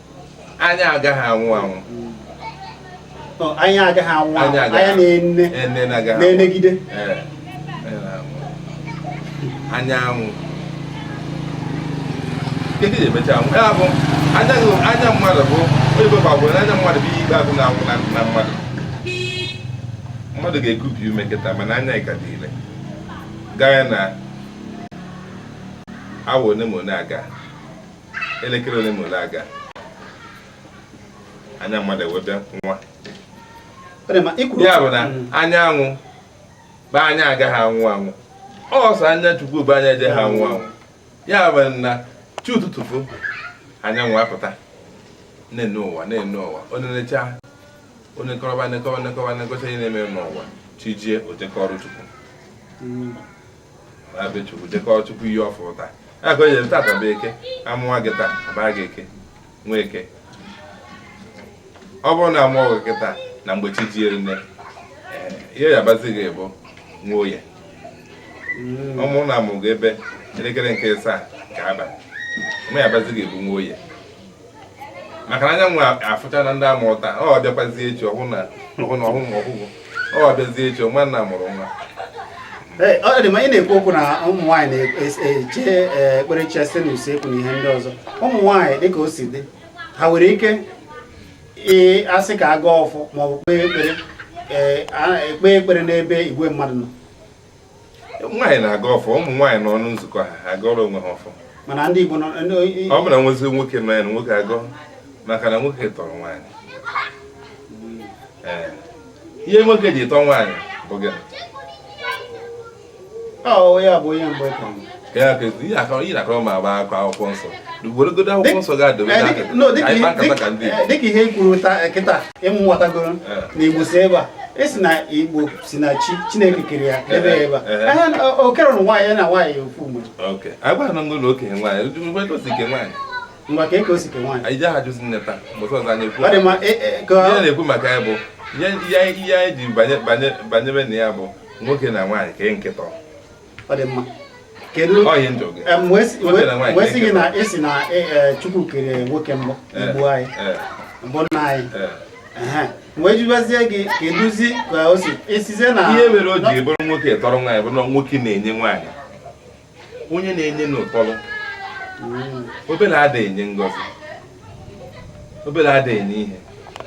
Anya agaghị anwụ anwụ. Ọ, anya agaghị anwụ anwụ. Anya agaghị Anya na-ene ene na-agaghị anwụ. Na-enegide. Ee, anya na-anwụ. Anyanwụ kedu ji emecha anwụ ya bụ anya anya mmadụ bụ oyibo gbagburu na anya mmadụ bụ ihe ikpeazụ na-anwụ na mmadụ. Mmadụ ga-ekubi ume kịta, mana anya ka dị ire gaa na awa one ma one aga, elekere one ma ole aga, anya mmadụ ewebịa nwa. Ọ dị mma, i kwuru Ya bụ na anyanwụ bụ anya agaghị anwụ anwụ. Ọsọ anya Chukwu bụ anya eje ha anwụ anwụ. Ya bụ na chi ụtụtụ fo, anyanwụ apụta na-ene ụwa, na-ene ụwa, onye necha, onye kọrọba, nekọba, nekọba, nekọcha ihe na-eme n'ụwa, chi jie, o jekọrọ Chukwu. Abịa Chukwu jekọrọ Chukwu ihe ọfụ taa. Ya ka o nyere tata bụ Eke. Amụwa gị taa, abaa gị Eke, nwa Eke. Ọ bụrụ na amụọ gị kịta na mgbe chi jiere nne, ee, ihe ya abazi gị bụ nwa Oye. Ụmụ na amụ gị ebe elekere nke 7 nke abalị, ụmụ ya abazi gị bụ nwa Oye, maka na anyanwụ afụcha na ndị amụrụ taa. Ọ bịakwazie echi, ọhụ na ọhụ na ọhụ ma ọhụgwụ, ọ bịazie echi, ọma nna mụrụ nwa. Ee, ọ dị mma. Ị na-ekwu okwu na ụmụ nwaanyị na-eche ekperechi site n'usekwu na ihe ndị ọzọ. Ụmụ nwaanyị, dịka o si dị, ha nwere ike asị ka a gaa ọfọ maọbụ kpee ekpere, ee, ekpe ekpere n'ebe igwe mmadụ nọ? Nwaanyị na-aga ọfọ. Ụmụ nwaanyị nọ n'ọnụ nzukọ ha, ha agọrọ onwe ha ọfọ. Mana ndị Igbo nọ Ọ bụ na nwezi nwoke nọ ya na nwoke agọ, maka na nwoke tọrọ nwaanyị. Ee, ihe nwoke ji tọọ nwaanyị bụ gịnị? Ọ ya bụ onye mbụ e kere. Ka ya ka esi- ihe akọrọ ma agba akọ akwụkwọ nsọ, weregodo akwụkwọ nsọ ga-adobe Ee, n'akụkụ. no, dịka Anyị ihe kpaa nkata ka ndị Igbo. Dịka ihe i kwuru kịta, ịmụghọtagoro na Igbo si ebe a esi na Igbo si na chi Chineke kere ya ebe ya ebe a. Ee. Ee, o kere nwaanyị ya na nwaanyị ofu mgbe. Ok, anyị gwara na ngụ na okenye nwaanyị ebe o si ke nwaanyị. Ngwa, ka o si ke nwaanyị. Anyị ji aha jụzi nne taa, mgbe ọzọ anyị ekwu. Ọ dị mma, ka Ihe a na-ekwu maka ya bụ ihe anyị ji banye banye banyere na ya bụ nwoke na nwaanyị ka nkịtọ. Ọ dị mma, kedu Ọ ihe njọ gị. Nwoke na nwaanyị wee sị gị ka na esi na Chukwu kere nwoke mbụ, Igbo anyị mbụ, nna anyị. Ehe. Wee jụbazie gị, keduzi ka o si esizie na Ihe mere o ji bụrụ nwoke tọrọ nwaanyị bụ na nwoke na-enye nwaanyị, onye na-enye n'ụtọrọ. Obere ada enye ngọzi, obere ada enye ihe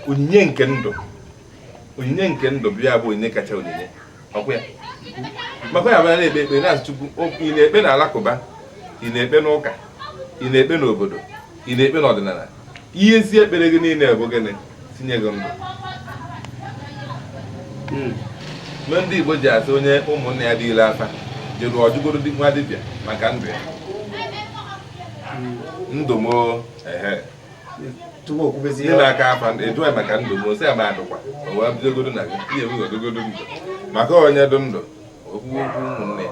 onyinye nke ndụ. Onyinye nke ndụ bụ ya bụ onyinye kacha onyinye. Ọkwa ya maka ya bụla na-ekpe ekpe na-asị Chukwu, ị na-ekpe na alakụba, ị na-ekpe n'ụka, ị na-ekpe n'obodo, ị na-ekpe n'ọdịnala, ihe ezi ekpere gị niile bụ gịnị? Tinye gị ndụ. Mgbe ndị Igbo ji asị onye ụmụnne ya dị ile afa jere ọjụgoro nwa dibịa maka ndụ ya, ndụ m o, ehe. Tupu o kwubezi Ndị na-aka afa eju ya maka ndụ m, sị ya ma adụkwa o wee bidogodo na gị ihe ụzọ dogodo ndụ maka onye dị ndụ okwu okwu ụmụnne ya.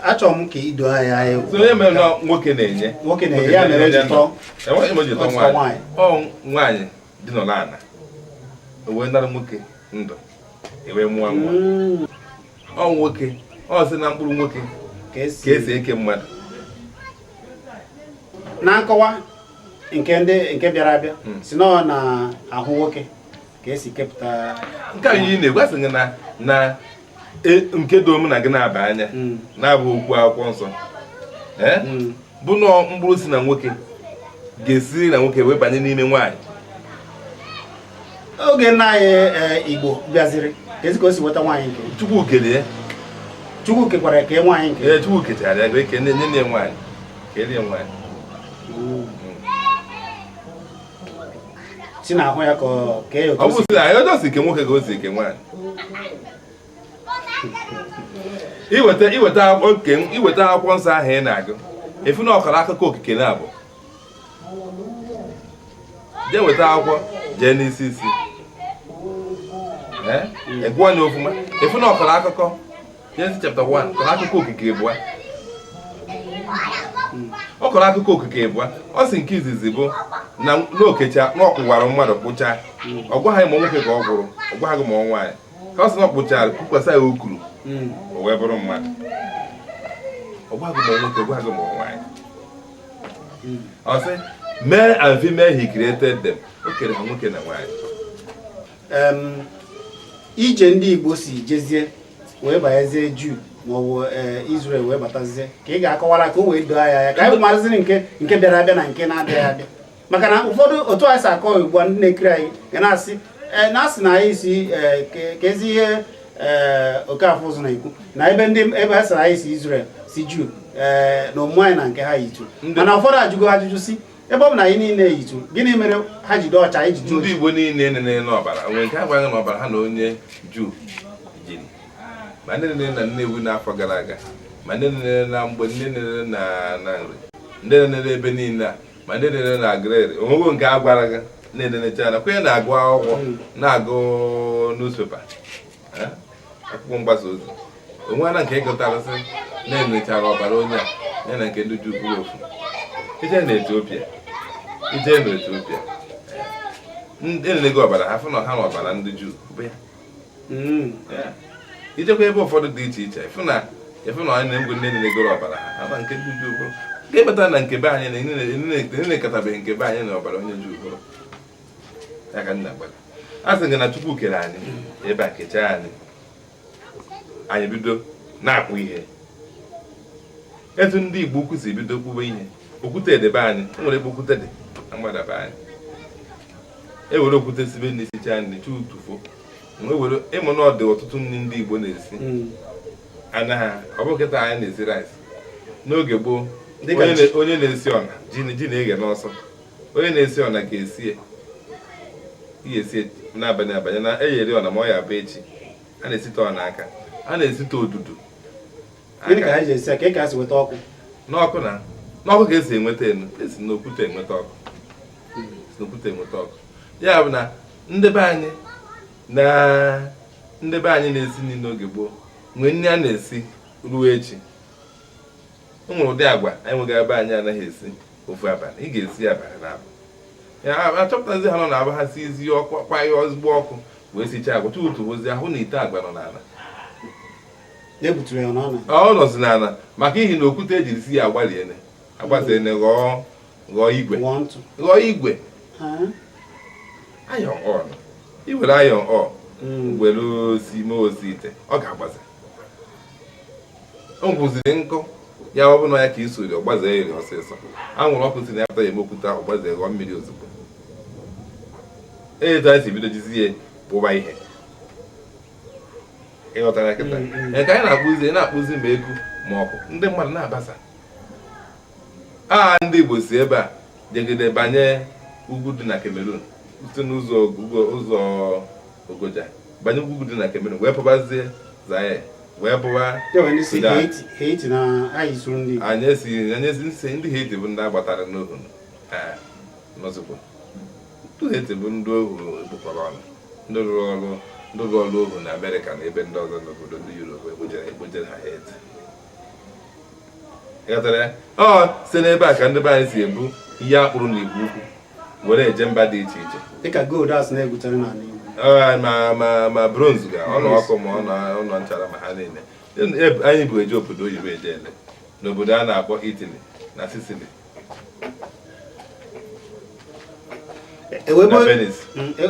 Achọrọ m ka ido anyị anya. So onye mere na nwoke na-enye Nwoke na-enye, ya mere o ji tọọ. Enweghị m o ji tọọ O ji tọọ nwaanyị. Nwaanyị. Ọ nwaanyị dị nọ n'ala o wee nara nwoke ndụ, e wee mụọ nwa. Ọ nwoke, ọ sị na mkpụrụ nwoke ka esi ka esi eke mmadụ. Na nkọwa nke ndị nke bịara abịa si na ọ na-ahụ nwoke ka esi kepụta. Nke anyị na-ekwu, asị gị na nke doo m na gị na-aba anya na-abụ okwu akwụkwọ nsọ. Eh? Bụ na mkpụrụ si na nwoke ga-esi na nwoke wee banye n'ime nwaanyị. Oge nna anyị Igbo bịaziri, ezi ka o si nweta nwaanyị nke Chukwu kere ya. Chukwu kekwara ka nwaanyị nke Ee, Chukwu kechara ya wee kene nye ya nwaanyị, kelee nwaanyị. Si n'ahụ ya ka ọ kee ya otu Ọ o bụ si. Si na ya ọjọọ si ke nwoke ka o si ke nwaanyị. Iweta oke, iweta akwụkwọ nsọ ahụ ị na-agụ, efu na ọkara akụkọ okike na-abụ jee weta akwụkwọ, jee n'isi isi. Ee, ị gụọ ya ofụma, efu na ọkara akụkọ Genesis chapter 1 kọrọ akụkọ okike ịbụa. Ọ kọrọ akụkọ okike ịbụa. Ọ sị nke izizi bụ na n'okecha na ọ kpụwara mmadụ kpụchaa. Ọ gwaghị ma nwoke ka ọ gwụrụ, ọ gwaghị ma ọ nwaanyị. Ka ọ sị na ọ kpụchara, kukwasị ya okuru, o wee bụrụ mmadụ. Ọ gwaghị ma nwoke, ọ gwaghị ma nwaanyị. Ọ sị male and female he created them. O kere ha nwoke na nwaanyị. Ije ndị Igbo si jezie wee banyezie Juu maọbụ Israel wee batazie, ka ị ga-akọwara ka o wee doo anya ya, ka anyị maraziri nke bịara abịa na nke na-abịaghị abịa, maka na ụfọdụ otu anyị si akọ ugbu a, ndị na-ekiri anyị ga na-asị na-asị na anyị si ka ezi ihe Okafọ ụzọ na-ekwu na ebe ndị ebe ha sịrị anyị si Israel, si Juu, na omume anyị na nke ha yitu. Mana ụfọdụ ajụgo ajụjụ si ebe ọ bụ na anyị niile yitu, gịnị mere ha ji dị ọcha, anyị ji dị Ndị oji? Igbo niile nene n'ọbara onwe nke agwaghị na ọbara ha na onye Juu jiri, ma ndị nene na Nnewi n'afọ gara aga, ma ndị nene na mgbe, ndị nene na Nri, ndị nene ebe niile a, ma ndị nene na Agrịrị, onwego nke a gwara gị na-enenecha na kwenye na-agụ akwụkwọ, na-agụ newspaper, akwụkwọ mgbasa ozi, onwe na nke ịgụtara sị na-enechara ọbara onye a ya na nke ndị Juu bụrụ ofu. Ije na Etiopia, ije na Etiopia, ndị enenego ọbara ha fụ na ha na ọbara ndị Juu bụ ya. Ijekwa ebe ụfọdụ dị iche iche, ịfụ na anyị na-egwu ndị nenegoro ọbara ha ha na nke ndị Juu bụrụ nke kpatara na nke be anyị na enekọtabeghị nke be anyị na ọbara onye Juu bụrụ ya. Ka nna gwara a sị gị na Chukwu kere anyị ebe a, kechaa anyị, anyị bido na-akpụ ihe etu ndị Igbo ukwu si bido kpụba ihe. Okwute edebe anyị, o nwere ebe okwute dị na mgbadaba anyị, ewere okwute sibe nri, sichaa nri chi utufo, wee were ịmụ na ọ dị ọtụtụ nri ndị Igbo na-esi. Anaghị ọ bụ kịta anyị na-esi rice. N'oge gboo, Dịka onye ji. Onye na-esi ọna ji, ji na-eghe n'ọsọ. Onye na-esi ọna ga-esi ya, ị ga-esi n'abalị abanye na eyeri ọna, ma ọ ya abụ echi. A na-esite ọna aka, a na-esite odudu. Gịnị ka aka. ha ji esi ya? Ka ị ka si weta ọkụ? N'ọkụ, na n'ọkụ ka esi enweta enu, esi n'okwute enweta ọkụ, esi n'okwute enweta ọkụ. Ya bụ na ndị be anyị na ndị be anyị na-esi nri n'oge gboo nwee nri a na-esi ruo echi. O nwere ụdị agwa anyị nwegara ebe anyị anaghị esi ofu abalị, ị ga-esi abalị na abụ ya. Achọpụtazi ha nọ na abụ ha si ezi ọkụ, kwanye ezigbo ọkụ wee sichaa agwa tutu ozi ahụ na ite agwa nọ n'ala. Na-ebuturu ya n'ọnụ. Ọ nọzi n'ala maka ihi na okwute ejiri si ya agbaliene agbaziene ghọọ igwe. Ghọọ ntụ. Ghọọ igwe. Ah. Iron ore, iwere iron ore were osi mee osi ite, ọ ga-agbaze. O gwụziri nkụ ya, ọ bụ na ya ka isori ọ gbazee eri ọsịsọ. Anwụrụ ọkụ si na ya pụta ya eme okwute ahụ gbazee ghọọ mmiri ozugbo. Etu anyị si bido jizi ya kpụba ihe, ịghọtara kịta? Mm. Ka anyị na-akpụzi ma eku ma ọkụ, ndị mmadụ na-abasa a. Ndị Igbo si ebe a jegide banye ugwu dị na Cameroon site n'ụzọ ugwu, ụzọ Ogoja, banye ugwu dị na Cameroon wee pụbazie Zaire. Wee bụwa Ya bụ ndị si Sudan. Haiti, Haiti na anyị soro ndị Igbo. Anyị esi nsị ndị Haiti bụ ndị agbatara n'ohu n'ozugbo. Ndị Haiti bụ ndị ohu egbukọrọ ọnụ, ndị rụrụ ọrụ ohu na Amerịka na ebe ndị ọzọ n'obodo ndị Europe egbujere ha Haiti. Ịghọtara ya? Ọ site n'ebe a ka ndị be anyị si ebu ihe akpụrụ na igwe ukwu were eje mba dị iche iche. Dịka gold asị na-egwutere n'ala Igbo. Ọ, ma bronze ga ọnụ ọkụ ma ọnụ ọnụ nchara ma ha niile anyị bụ eje obodo oyibo eje ele n'obodo a na-akpọ Italy na Sicily na Venice.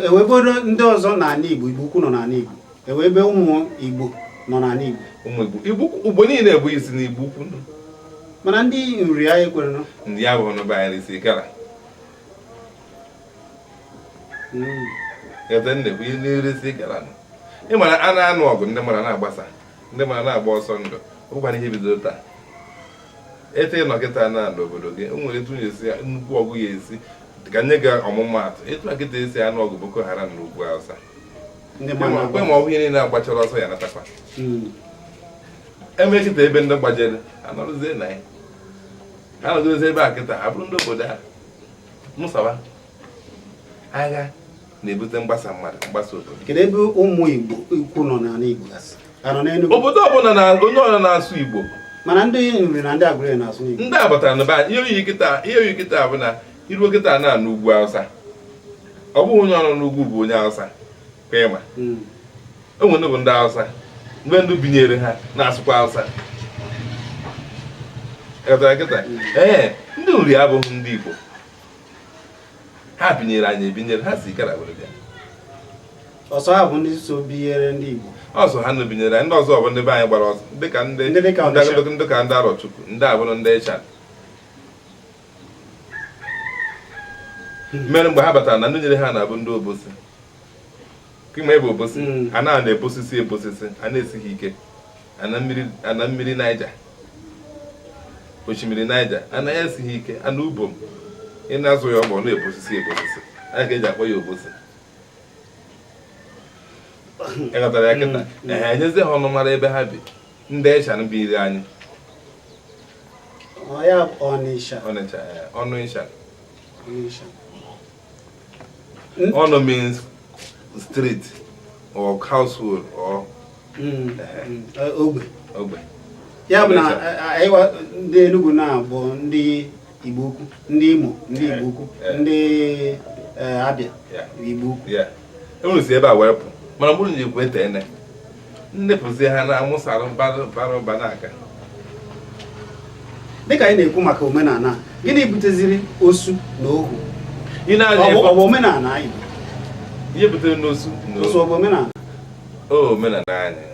Eweboro ndị ọzọ n'ala Igbo, Igbo ukwu nọ n'ala Igbo, ewebe ụmụ Igbo nọ n'ala Igbo. Ụmụ Igbo, Igbo niile bụ isi na Igbo ukwu. Mana ndị nri anyị kwere nọ. Ndị ya bụ n'be anyị si gara. Ebe nne bụ ihe si gara nọ. Ị mara a na-anụ ọgụ, ndị mara na-agbasa, ndị mara na-agba ọsọ ndụ. Ọ bụkwana ihe bidoro taa. Etu ị nọ kịta na n'obodo gị, o nwere etu esi nnukwu ọgụ ya esi ka nye gị ọmụmaatụ etu a kịta esi anụ ọgụ Boko Haram na ugwu Hausa. Ndị mmadụ kwe ma ọ bụ ihe niile agbachara ọsọ ya natakwa. Eme kịta ebe ndị gbajere anọrụzie na ya, ha nọgidezi ebe a kịta ha bụrụ ndị obodo ha mụsawa. Agha na-ebute mgbasa mmadụ, mgbasa obodo. Kedu ebe ụmụ Igbo ukwu nọ n'ala Igbo gasị? Ha nọ n'Enugu? Obodo ọbụla na onye ọbụla na-asụ Igbo. Mana ndị nri na ndị Agụleri na-asụ n'Igbo. Ndị a batara na be anyị. Ihe oyi kịta bụ na iruo kịta na n'ugwu Hausa, ọ bụghị onye ọrụ n'ugwu bụ onye Hausa ka ịma. O nwere ndị bụ ndị Hausa mgbe ndị binyere ha na-asụkwa Hausa. Ịghọtara kịta? Ee, ndị nri abụghị ndị Igbo. Ha binyere anyị ebinyere, ha si gara were bịa. Ọsọ ha bụ ndị so binyere ndị Igbo. Ọsọ ha nọ binyere anyị. Ndị ọzọ bụ ndị be anyị gbara ọsọ, dịka ndị Ndị dịka Ọnịsha. Ndị ka ndị Arọchukwu, ndị abụrụ ndị Ịcha mere mgbe ha batara na ndị nyere ha na-abụ ndị Obosi. Kima ebe Obosi a na-ebosisi ebosisi, a na-esighị ike, ana mmiri, ana mmiri Naija, osimiri Naija anaghị esighị ike, ana ubom ị na-azụ ya ọgbọ na-ebosisi ebosisi anya ka eji akpọ ya Obosi. Ịghọtara ya kịta? Ehe, enyezie ha ọnụ mara ebe ha bi. Ndị Ịshan biri anyị. Ọ ya bụ Ọnịsha. Ọnịcha, ọnụ Ịshan. Ọnịsha. Ọnụ means street or household or Ogbe. Ogbe. Ya bụ na Ọnịsha. anyị ndị Enugu na-abụ ndị Igbo ukwu, ndị Imo ndị Igbo ukwu, ndị Abịa Igbo ukwu. Ya enwere si ebe a wee pụ, mana mkpụrụ ji ekwu ete ene ndị pụzie ha na-amụsara bara ụba n'aka. Dịka anyị na-ekwu maka omenala a, gịnị buteziri osu na ohu? Ị na-anya Ọ bụ omenala Igbo? Ihe butere n'osu na Osu ọ bụ omenala? O omenala anyị,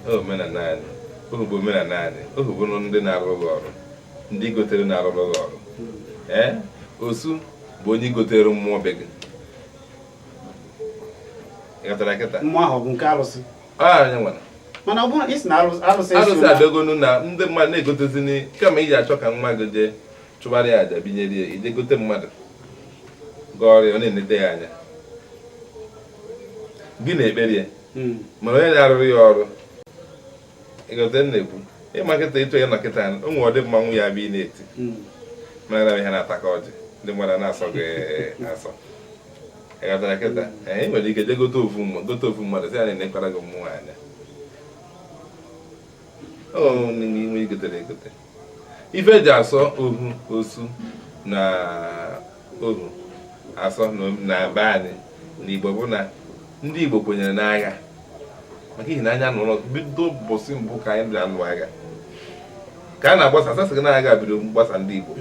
o omenala anyị. Ohu bụ omenala anyị. Ohu bụ ndị na-arụrụ gị ọrụ, ndị gotere na-arụrụ gị ọrụ. Ee, osu bụ onye gotere mmụọ be gị. Ị ghọtara kịta? Mmụọ ahụ ọ bụ nke arụsị? Ọ anyị nwere. Mana ọ bụrụ isi na arụsị arụsị eso na- abịagonu na ndị mmadụ na-egotezini kama iji achọ ka nwa gị jee chụbara ya aja binyere ya, ije gote mmadụ gaa ọrịa, ọ na-enete ya anya, gị na-ekpere ya. Mana onye na-arụrụ ya ọrụ, ịgote m na-ekwu ịma kịta ịtụ ya nọ kịta, o nwere ọdị mmanwụ ya bụ ị na-eti. Mara na ihe na-ataka ọjị, ndị mmadụ na-asọ gị asọ. Ịghọtara kịta? Ee, ị nwere ike jee gote ofu mmụọ, gote ofu mmadụ, sị ya na-enekwara gị mmụọ anya. O n'ime igotere egote ife eji asọ ohu, osu na ohu asọ na be anyị n'Igbo bụ na ndị Igbo kwenyere n'agha, maka ihi na anya nụrụ bido ụbọchị mbụ ka anyị na-anụ agha ka a na-agbasa asasị gị na agha bido mgbasa ndị Igbo.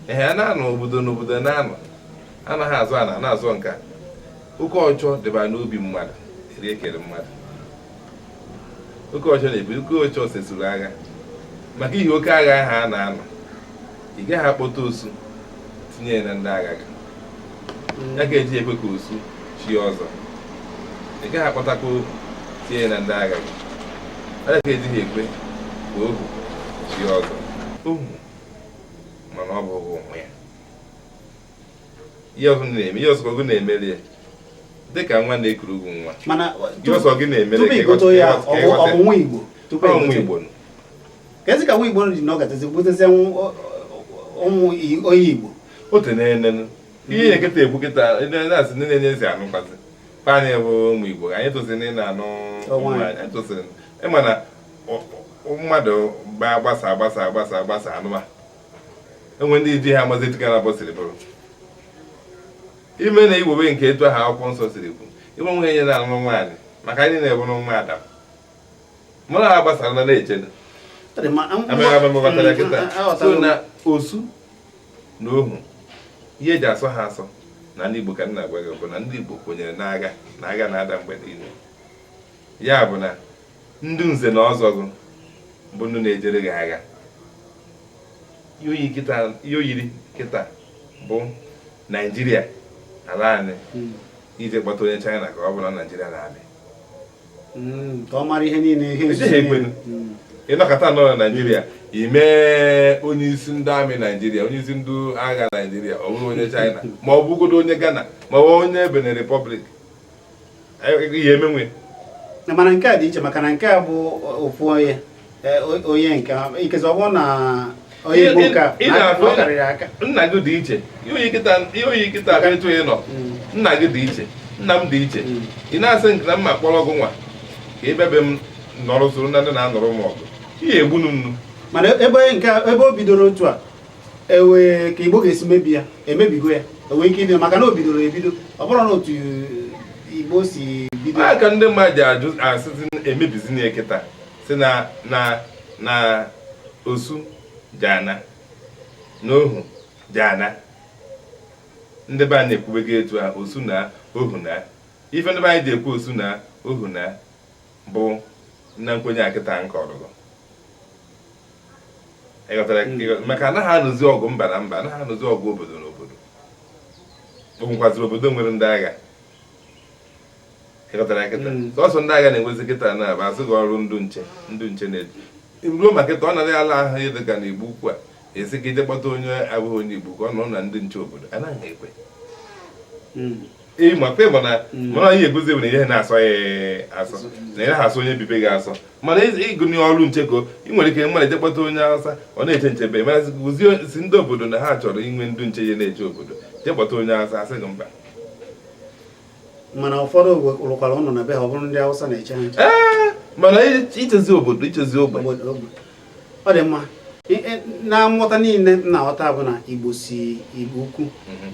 Ehe, a na-anọ obodo n'obodo na-anọ, anaghị azụ ana na-azụ nka. Oke ọchọ dịba n'obi mmadụ eri ekere mmadụ. Oke ọchọ na-ebu oke ọchọ sesuru agha, maka ihi oke agha ahụ a na-anọ, ị gaghị akpọta osu tinye ya na ndị agha gị. Ya ka eji ekwe ka osu chi ọzọ. Ị gaghị akpọtakwa ohu tinye ya na ndị agha gị. Ya ka ejighị ekwe ka ohu chi ọzọ. Ohu mana ọ bụghị ụmụ ya. Ihe ọzọ na-eme, ihe ọzọ gị na-emeri ya dịka nwa na-ekuru gị nwa. Mana Ihe ọzọ gị na-emere tupu ka igote ya, ọ bụ nwa Igbo? Tupu Ọ ụmụ egote. Igbo nụ. Kezi ka nwa Igbo ji nọgatazi butezie ụmụ onye Igbo? Otu na-enenu ihe nkịta ekwu kịta, ndị na-asị ndị na-enye ezi anụkwazi pa anyị bụ ụmụ Igbo, anyị tosiri ị na-anụ Onwe ụmụ anyị. anyị. Anyị tosiri ịma na mmadụ gbasa agbasa agbasa agbasa anụma enwe ndị ji ha amazi etu ka na-abọ siri bụrụ ime na iwobe nke etu ahụ akwụkwọ nsọ siri kwu ịgba nwe nye na-anụ nwaanyị, maka anyị na-ebụrụ nwa Adam, mụ na ha gbasara na na-eche. Ọ dị mma. Amaghị ama ghọtara kịta. Aghọtara So m. na osu na ohu, ihe eji asọ ha asọ na ndị Igbo ka m na-agwa gị bụ na ndị Igbo kwenyere n'agha, na agha na-ada mgbe niile. Ya bụ na ndị nze na ọzọ gị bụ ndị na-ejere gị agha. Ihe oyi kịta, ihe oyiri kịta bụ Naijiria ala anyị, ije kpọta onye China ka ọ bụ na Naijiria na-amị. Ka ọ mara ihe niile, ihe Ejighị nzuzo niile. ekwenu. Ịnọkọta nọ na Naijiria, imee onye isi ndị amị Naijiria, onye isi ndị agha Naijiria, ọ bụrụ onye China, ma ọ bụgodo onye Ghana, ma ọ bụ onye Benin Republic, ihe emenwe. Na mana nke a dị iche, maka na nke a bụ ofu onye, onye nke ikezi ọ bụrụ na onye Igbo nke a Ị na-afụ ọ karịrị aka. Nna gị dị iche, ihe oyi kịta, ihe oyi kịta bụ etu ị nọ. Nna gị dị iche, nna m dị iche. Ị na-asị nke na mma kpọrọ gị nwa ka ị bịa be m nọrọ soro na ndị na-anọrọ m ọgụ, ihe egbunu nnu. Mana ebe nke ebe o bidoro otu a, ewe ka Igbo ga-esi mebi ya, emebigo ya, enwee ike ibido, maka na o bidoro ebido, ọ bụrụ na otu Igbo si bido. A ka ndị mmadụ ji ajụ asịzi emebizina ya kịta, si na osu jana na ohu jana. Ndị be anyị ekwubego etu a, osu na ohu na ife ndị be anyị ji ekwu osu na ohu na bụ na nkwenye a kịta nke ọrụgụ. Ịghọtara? Maka anaghị anụzi ọgụ mba na mba, anaghị anụzi ọgụ obodo na obodo. O nwekwaziri obodo nwere ndị agha. Ịghọtara kịta? Sọsọ ndị agha na-enwezi kịta na-abụ asị gị ọrụ ndụ nche, ndụ nche na-eji ruo ma kịta ọ nara ala ahụ dị ka na Igbo ukwu a esi ka ije kpọta onye abụghị onye Igbo ka ọ nọ na ndị nche obodo, anaghị ekwe. Ịmakwa ịma na mana ihe egozi bụ na ihe na-asọ ya asọ na ihe na-asọ onye bibe gị asọ, mana ịgụnye ọrụ nche ka ị nwere ike mmadụ eje kpọta onye Awụsa, ọ na-eche nche be mana guzie si ndị obodo na ha chọrọ inwe ndụ nche ya na-eche obodo, jee kpọta onye Awụsa, asị gị mba. Mana ụfọdụ rụkwara ụlọ na be ha, ọ bụrụ ndị Awụsa na-eche ha nche. Ee, mana ichezi obodo, ichezi ogbe. Obodo ogbe. Ọ dị mma. Na nghọta niile m na-aghọta bụ na Igbo si Igbo ukwu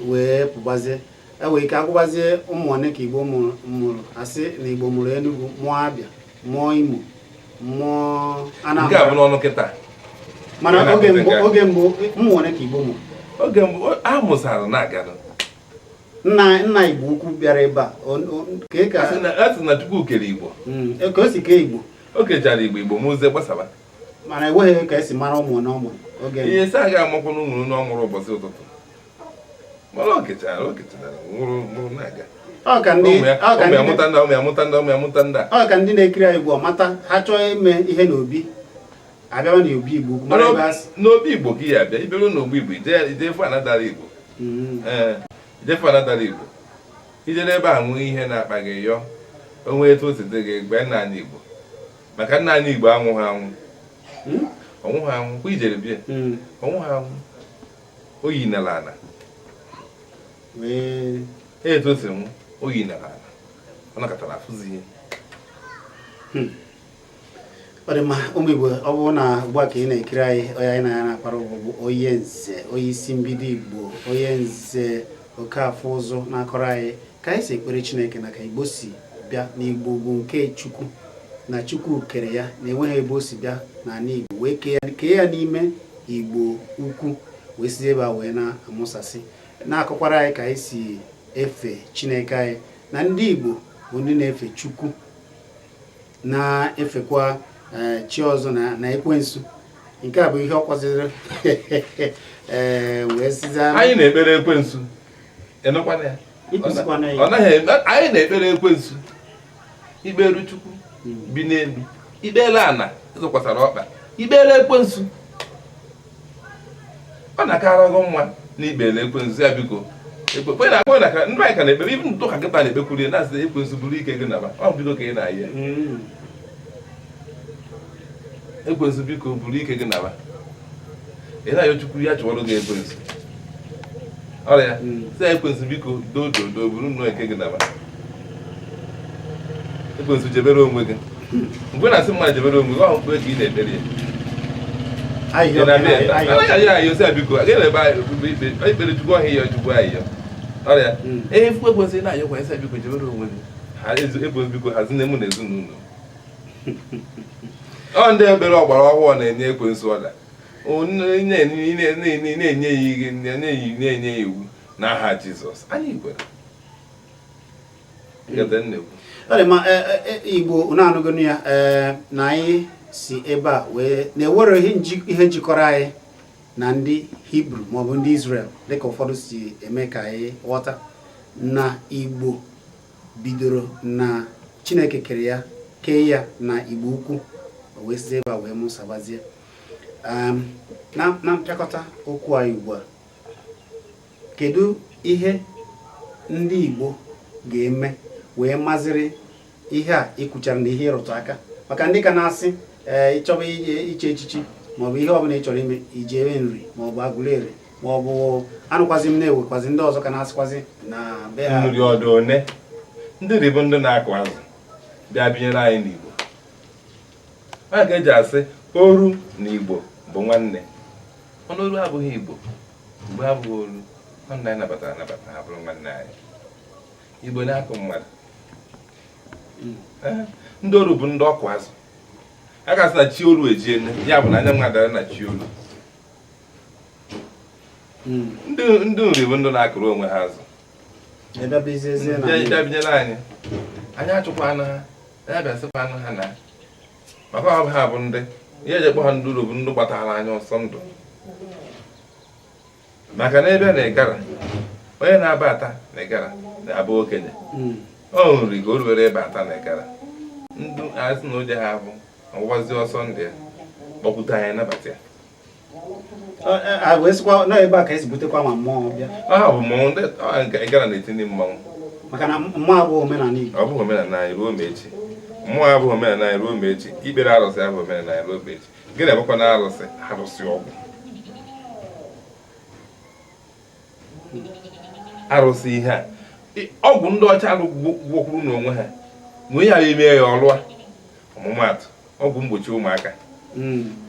wee pụgbazie, enwere ike agụgbazie ụmụ one ka Igbo mụrụ, asị na Igbo mụrụ Enugu, mụọ Abịa, mụọ Imo, mụọ Nke a bụ Anambra. N'ọnụ kịta. Mana Ya na oge mbụ, nke a. oge mbụ, ụmụ one ka Igbo mụrụ? Oge mbụ a mụsara na-aga. Nna nna Igbo ukwu bịara ebe a, kee ka A sị na Chukwu kere Igbo. Ka o si kee Igbo? O kechara Igbo, Igbo mụzie gbasaba. Mana enweghị ka esi mara ụmụ one ọ mụrụ oge mbụ. Ihe sị aga amakwana ụmụ na ọ mụrụ ụbọchị ụtụtụ, mana o kechara nwụrụ mụrụ na-aga. Ọ ka ndị Ụmụ ya ọ ka ụmụ ya ndị mụta ndị, ụmụ ya mụta ndị, ụmụ ya mụta ndị a. Ọ ka ndị na-ekiri anyị ugbu a mata, ha chọọ ime ihe n'obi, abịawa n'obi Igbo ukwu, mara ebe ha si. N'obi Igbo ka ị ya abịa iberu n'ogbo Igbo, ije fụ ana dara Igbo. Ee, ije fụ ana dara Igbo, ije n'ebe a nwee ihe na-akpa gị, yọọ onwe etu o si dị gị gbe nna anyị Igbo, maka nna anyị Igbo anwụghị anwụ. Ọnwụghị anwụ kwa ijere bie. Ọnwụghị anwụ, o yi nala ana. Wee Etu o si nwụ, o yi nala ana, ọ nakọtara afụzi ihe. Ọ dị mma, ụmụ Igbo. Ọ bụrụ na ugbu a ka ị na-ekiri anyị, onye anyị na ya na-akpara ụbọ bụ onye nze, onye isi mbido Igbo, onye nze Okafọ Ụzụ, na-akọrọ anyị ka anyị si ekpere Chineke na ka Igbo si bịa, na Igbo bụ nke Chukwu, na Chukwu kere ya, na enweghị ebe o si bịa n'ala Igbo, wee kee ya, kee ya n'ime Igbo ukwu, wee si ebe a wee na-amụsasị, na-akọkwara anyị ka anyị si efe Chineke anyị, na ndị Igbo bụ ndị na-efe Chukwu, na-efekwa chi ọzọ na ekwensu. Nke a bụ ihe ọ kwaziri, ee, wee siza. Anyị na-ekpere ekwensu, ịnụkwana ya? Ịkụzikwana ya. Ọ naghị eme. Anyị na-ekpere ekwensu, ikperu Chukwu bi n'elu, ikpere ana ịzụkwasara ọkpa, ikpere ekwensu, ọ na-akara gị mma na ikpere ekwensu ya. Biko, ekwe na akpọ na ka ndị anyị ka na-ekpere ibi ndụ ka kịta na-ekpekwuru ya, na-asị ekwensu buru ike gị naba, ọ bido ka ị na-ayị ya. Ekwensu biko buru ike gị naba. Ị na-ayọ Chukwu ya chụọrọ gị ekwensu. Ọrịa sị ekwensu biko doo doo doo buru nnọọ ike gị naba. Ekwensu jebere onwe gị. Mgbe na-asị mmadụ jebere onwe gị, ọ mkpe ka ị na-ekpere ya. Ayịyọ. Ị na-abịa ayịyọ. anaghị ayọ ayọ sị ya biko agaghị ebe anyị ikpere Chukwu ọhịa ịyọ Chukwu ayịyọ. Ọrịa ee fukwe ekwensị na-ayọkwa sị ya biko jebere onwe gị. Ha ekwensu biko hazie mụ na ezinụlọ. Ọ ndị ekpere ọgbara ọhụụ na-enye ekwensu ọda. Na-enye ya ihe na-enye ya iwu n'aha Jizọs. Anyị kwere. Nketa m na-ekwu. Ọ dị mma. Igbo unu anụgonu ya, ee, na anyị si ebe a wee na-ewere ihe jikọrọ anyị na ndị Hibru maọbụ ndị Israel, dịka ụfọdụ si eme ka anyị ghọta na Igbo bidoro na Chineke kere ya, kee ya na Igbo ukwu, o wee sizie ebe a wee mụsabazie. Na mpịakọta okwu anyị ugbu a, kedu ihe ndị Igbo ga-eme wee maziri ihe a ikwuchara na ihe ịrụtụ aka, maka ndị ka na-asị ee ịchọba iche echichi maọbụ ihe ọbụla ị chọrọ ime, ijere Nri maọbụ Agụleri maọbụ anụkwazi m na-ewekwazi ndị ọzọ ka na-asịkwazi na be ha? Nri ọdụ one ndị Nri bụ ndị na-akụ azụ bịa binyere anyị n'Igbo. Ọ ka eji asị oru na Igbo bụ nwanne. Ọnụ oru abụghị Igbo, Igbo abụghị oru. Nwanne anyị nabatara anabata ha bụrụ nwanne anyị. Igbo na-akụ mmadụ. Ee, ndị oru bụ ndị ọkụ azụ. A ga-asị na chi oru ejiene, ya bụ na anya m adara na chi oru. Ndị Nri bụ ndị na-akụrụ onwe ha azụ. Bịa bizie na bịa binyere anyị. Anyị achụkwa anụ ha, anyị abịasịkwa anụ ha na maka ọ bụ ha bụ ndị ihe eji ekpọ ha ndị uru bụ ndị gbatara anya ọsọ ndụ, maka na ebe na ịgara onye na-aba ata na ịgara na-abụ okenye. Ọ nri ka o ruwere ebe ata na ịgara ndụ asị na oje ha bụ ọgbazi ọsọ ndụ ya kpọkwute anyị, nabata ya. A wee sịkwa nọ ebe a ka esi butekwa ma mmụọ bịa. Ọ ha bụ mmọnwụ ndị ọ nke ịgara na-etinye mmọnwụ. Maka na mmụọ abụghị omenala Igbo. Ọ bụghị omenala anyị ruo ma echi. Mmụọ abụghị omenala anyị ruo ma echi. Ikpere arụsị abụghị omenala anyị ruo ma echi. Gịnị abụkwa na arụsị? Arụsị ọgwụ, arụsị ihe a, ọgwụ ndị ọcha gwọkwuru n'onwe ha na onye ahụ ime ya ọlụa. Ọmụmaatụ, ọgwụ mgbochi ụmụaka.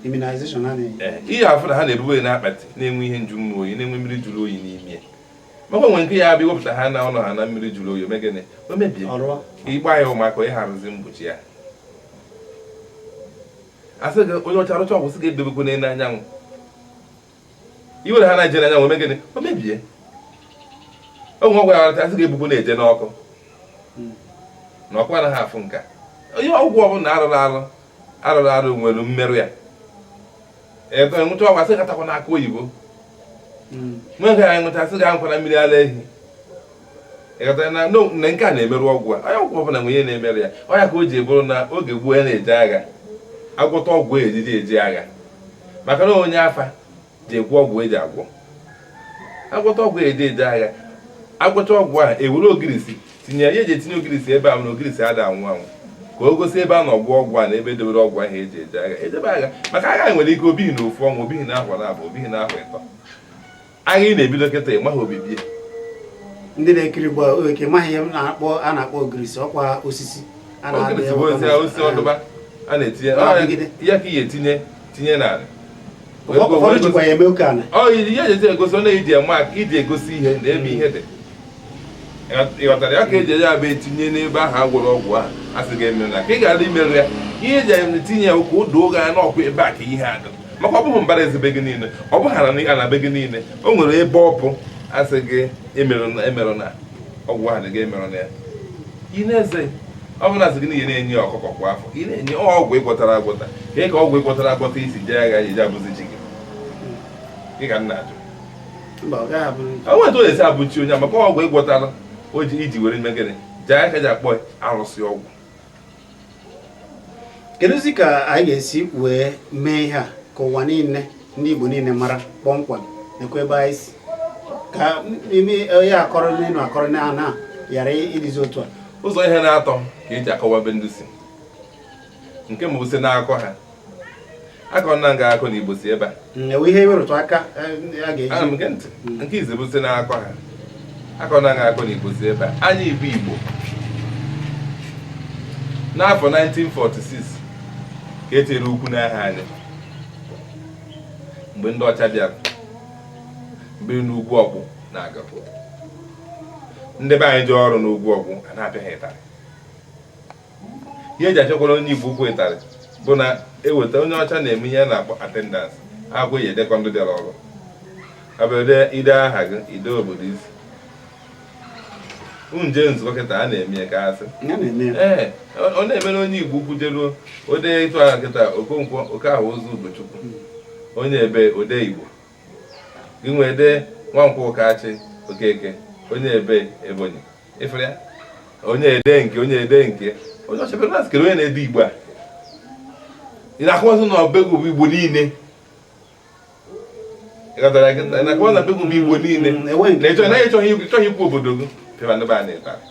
Immunization a na Ee, ihe afụ na ha na-ebube n'akpati na-enwe ihe nju mmiri oyi, na-enwe mmiri jụrụ oyi n'ime ya, maka onwe nke ya abịa iwepụta ha na ụlọ ha na mmiri jụrụ oyi, ome gịnị? O mebie. Ọrụọ. Ịgba ya ụmụaka, onye ha arụzi mgbochi ya. Asị gị onye ọcha arụcha ọgwụ sị gị edobekwa n'elu anyanwụ, iwere ha na-eje n'anyanwụ, ome gịnị? O mebie. Onwe ọgwụ ya arụcha, asị gị ebukwu na-eje n'ọkụ na ọkụ anaghị afụ nka. Onye ọgwụ ọbụla arụrụ arụ arụrụ arụ nwere mmerụ ya. Ebe nwụcha ọgwụ, asị gatakwa n'aka oyibo. Nwee nke anyị nwụcha, asị gị aṅụkwana mmiri ara ehi. Ịghọtara na na nke a na-emerụ ọgwụ a. Onye ọgwụ ọbụla nwere ihe na-emerụ ya. Ọ ya ka o ji bụrụ na oge gboo ya na-eje agha, agwọta ọgwụ ejiji eji agha, maka na onye afa ji ekwu ọgwụ eji agwọ. Agwọta ọgwụ eji eje agha, agwọcha ọgwụ ahụ, ewere ogirisi tinye ya. Ihe eji etinye ogirisi ebe ahụ na ogirisi ada anwụ anwụ, ka o gosi ebe a nọ gwụọ ọgwụ a na ebe edobere ọgwụ ahụ eji eje agha, ejebe agha. Maka agha nwere ike obighị na ofu ọnwa, obighị na ahọ na abụ, obighị na ahọ ịtọ. Agha ị na-ebido kịta, ị maghị obibie. Ndị na-ekiri ugbu a o ike maghị ihe na-akpọ a na-akpọ ogirisi. Ọkwa osisi a na-adị Ogirisi bụ osisi, osisi ọdụba a na-etinye. Ọ na-adịgide. Ya ka ị ga-etinye tinye n'ala. Ụfọdụ jikwa ya eme oke ala. Ọ ihe eji egosi, ọ na-eji eme aka iji egosi ihe na ebe ihe dị. Ị ghọtara ya? Ka eji ya bụ etinye n'ebe ahụ a gwọrọ ọgwụ ahụ, a sị gị emerụ na ka ị gara imerụ ya. Ihe eji etinye ya ka o doo gị anya n'ọkwa ebe a ka ihe a dị, maka ọ bụghị mbara ezebe gị niile, ọ bụghị ana be gị niile. O nwere ebe ọ bụ asị gị emerụ na emerụ na ọgwụ ahụ dị gị emerụ na ya. Ị na-eze ọ bụla asị gị na ihe na-enye ya ọkụkọ kwa afọ, ị na-enye ọgwụ ịgwọtara agwọta ka ọgwụ ịgwọtara agwọta isi jee agha eji abụzi chi gị. Gị ka m na-ajụ. Mba, ọ gaghị abụ. O nweta onye esi abụchi onye a, maka ọgwụ ịgwọtara o ji iji were mee gịnị? Jee aka ji akpọ arụsị ọgwụ. Kedụzi ka anyị ga-esi wee mee ihe a ka ụwa niile, ndị Igbo niile mara kpọmkwem nekwa ebe anyị si, ka ime ya akọrọ n'elu akọrọ na ana ghara ịdịzi otu a? Ụzọ ihe na-atọ ka eji akọwa ebe ndị si. Nke mbụ, si n'akọ ha. Akọ na nga akọ na Igbo si ebe a. Enwe ihe iwerụtụ aka a ga-eji. Ana m gee ntị. Nke izi bụ site n'akọ ha. Akọ na nga akọ na Igbo si ebe a. Anyị bụ Igbo. N'afọ 1946 ka e tinyere ukwu n'aha anyị. Mgbe ndị ọcha bịara biri n'ugwu ọkwụ na-aga. Ndị be anyị ji ọrụ n'ugwu ọkwụ a na-apịa ha ịtarị. Ihe eji achọkwara onye Igbo ukwu ịtarị bụ na eweta onye ọcha na-eme ihe a na-akpọ attendance, akwụkwọ eji edekọ ndị bịara ọrụ. Abịa ide aha gị, ide obodo isi. Unu jee nzukọ kịta a na-eme ya ka asị. Ya na-eme ya. Ee, ọ na-emere onye Igbo ukwu jeruo ode ịtụ aha kịta Okonkwo Okahụ Ụzọ Ugochukwu onye ebe ode Igbo gị nwee dee Nwankwọ Ụkachi Okeke onye ebe Ebonyi ịfụrụ ya onye ede nke onye ede nke onye ọcha bịara na kere onye na-ede Igbo a ị na-akọwazi na ọbegwu bụ Igbo niile. Ị ghọtara kịta? Ị na-akọwa na begwu bụ Igbo niile. Enwe nke na ịchọghị na ịchọghị ikwu obodo gị pịaba ndị be anyị ịtarị.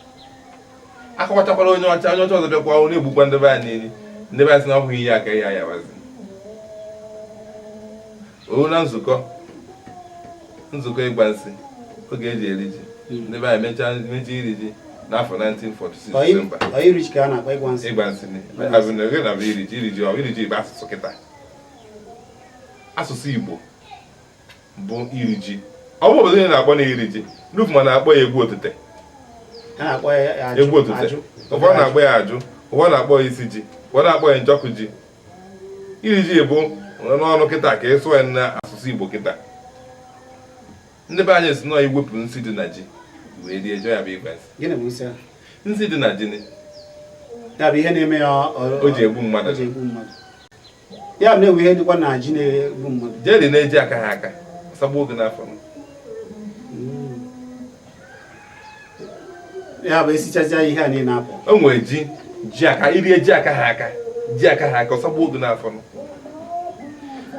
Akọwachakwara onye ọcha, onye ọcha ọzọ bịakwa ọrụ na-egbukwa ndị be anyị niile. Ndị be anyị sị na ọ bụghị ihe aka ya ayawazi o na nzukọ ịgba nsị oge eji eri ji. Ndị be anyị mechaa mechaa iri ji n'afọ 1946 Disemba. Ọ iri ji ka a na-akpọ ịgwa nsị. Ịgba nsị ni azụ na oge na bụ iri ji. Iri ji ọ iri ji bụ asụsụ kịta. Asụsụ Igbo bụ iri ji. Ọ bụ obodo niile na-akpọ na iri ji. Nufuma na-akpọ ya egwu otite. A na-akpọ ya ajụ. Egwu otite. Ajụ. Ụfọdụ na-akpọ ya ajụ, ụfọdụ na-akpọ ya isi ji, ụfọdụ na-akpọ ya njọkụ ji. Iri ji bụ n'ọnụ kịta ka ị sụọ ya na asụsụ Igbo kịta. Ndị be anyị si nọọ iwepụ nsị dị na ji wee rie ji, ya bụ ịgba nsị. Gịnị bụ nsị ahụ? Nsị dị na ji ni. Ya bụ ihe na-eme ya O ji egbu mmadụ. O ji egbu mmadụ. Ya bụ na-enwe ihe dịkwa na ji na-egbu mmadụ. Jeri na-eji aka ha aka sagbuo oge n'afọ. Ya bụ esichazịa ihe a niile apụ. O nwere ji ji aka irie ji aka ha aka ji aka ha aka ọsagbuo oge n'afọ.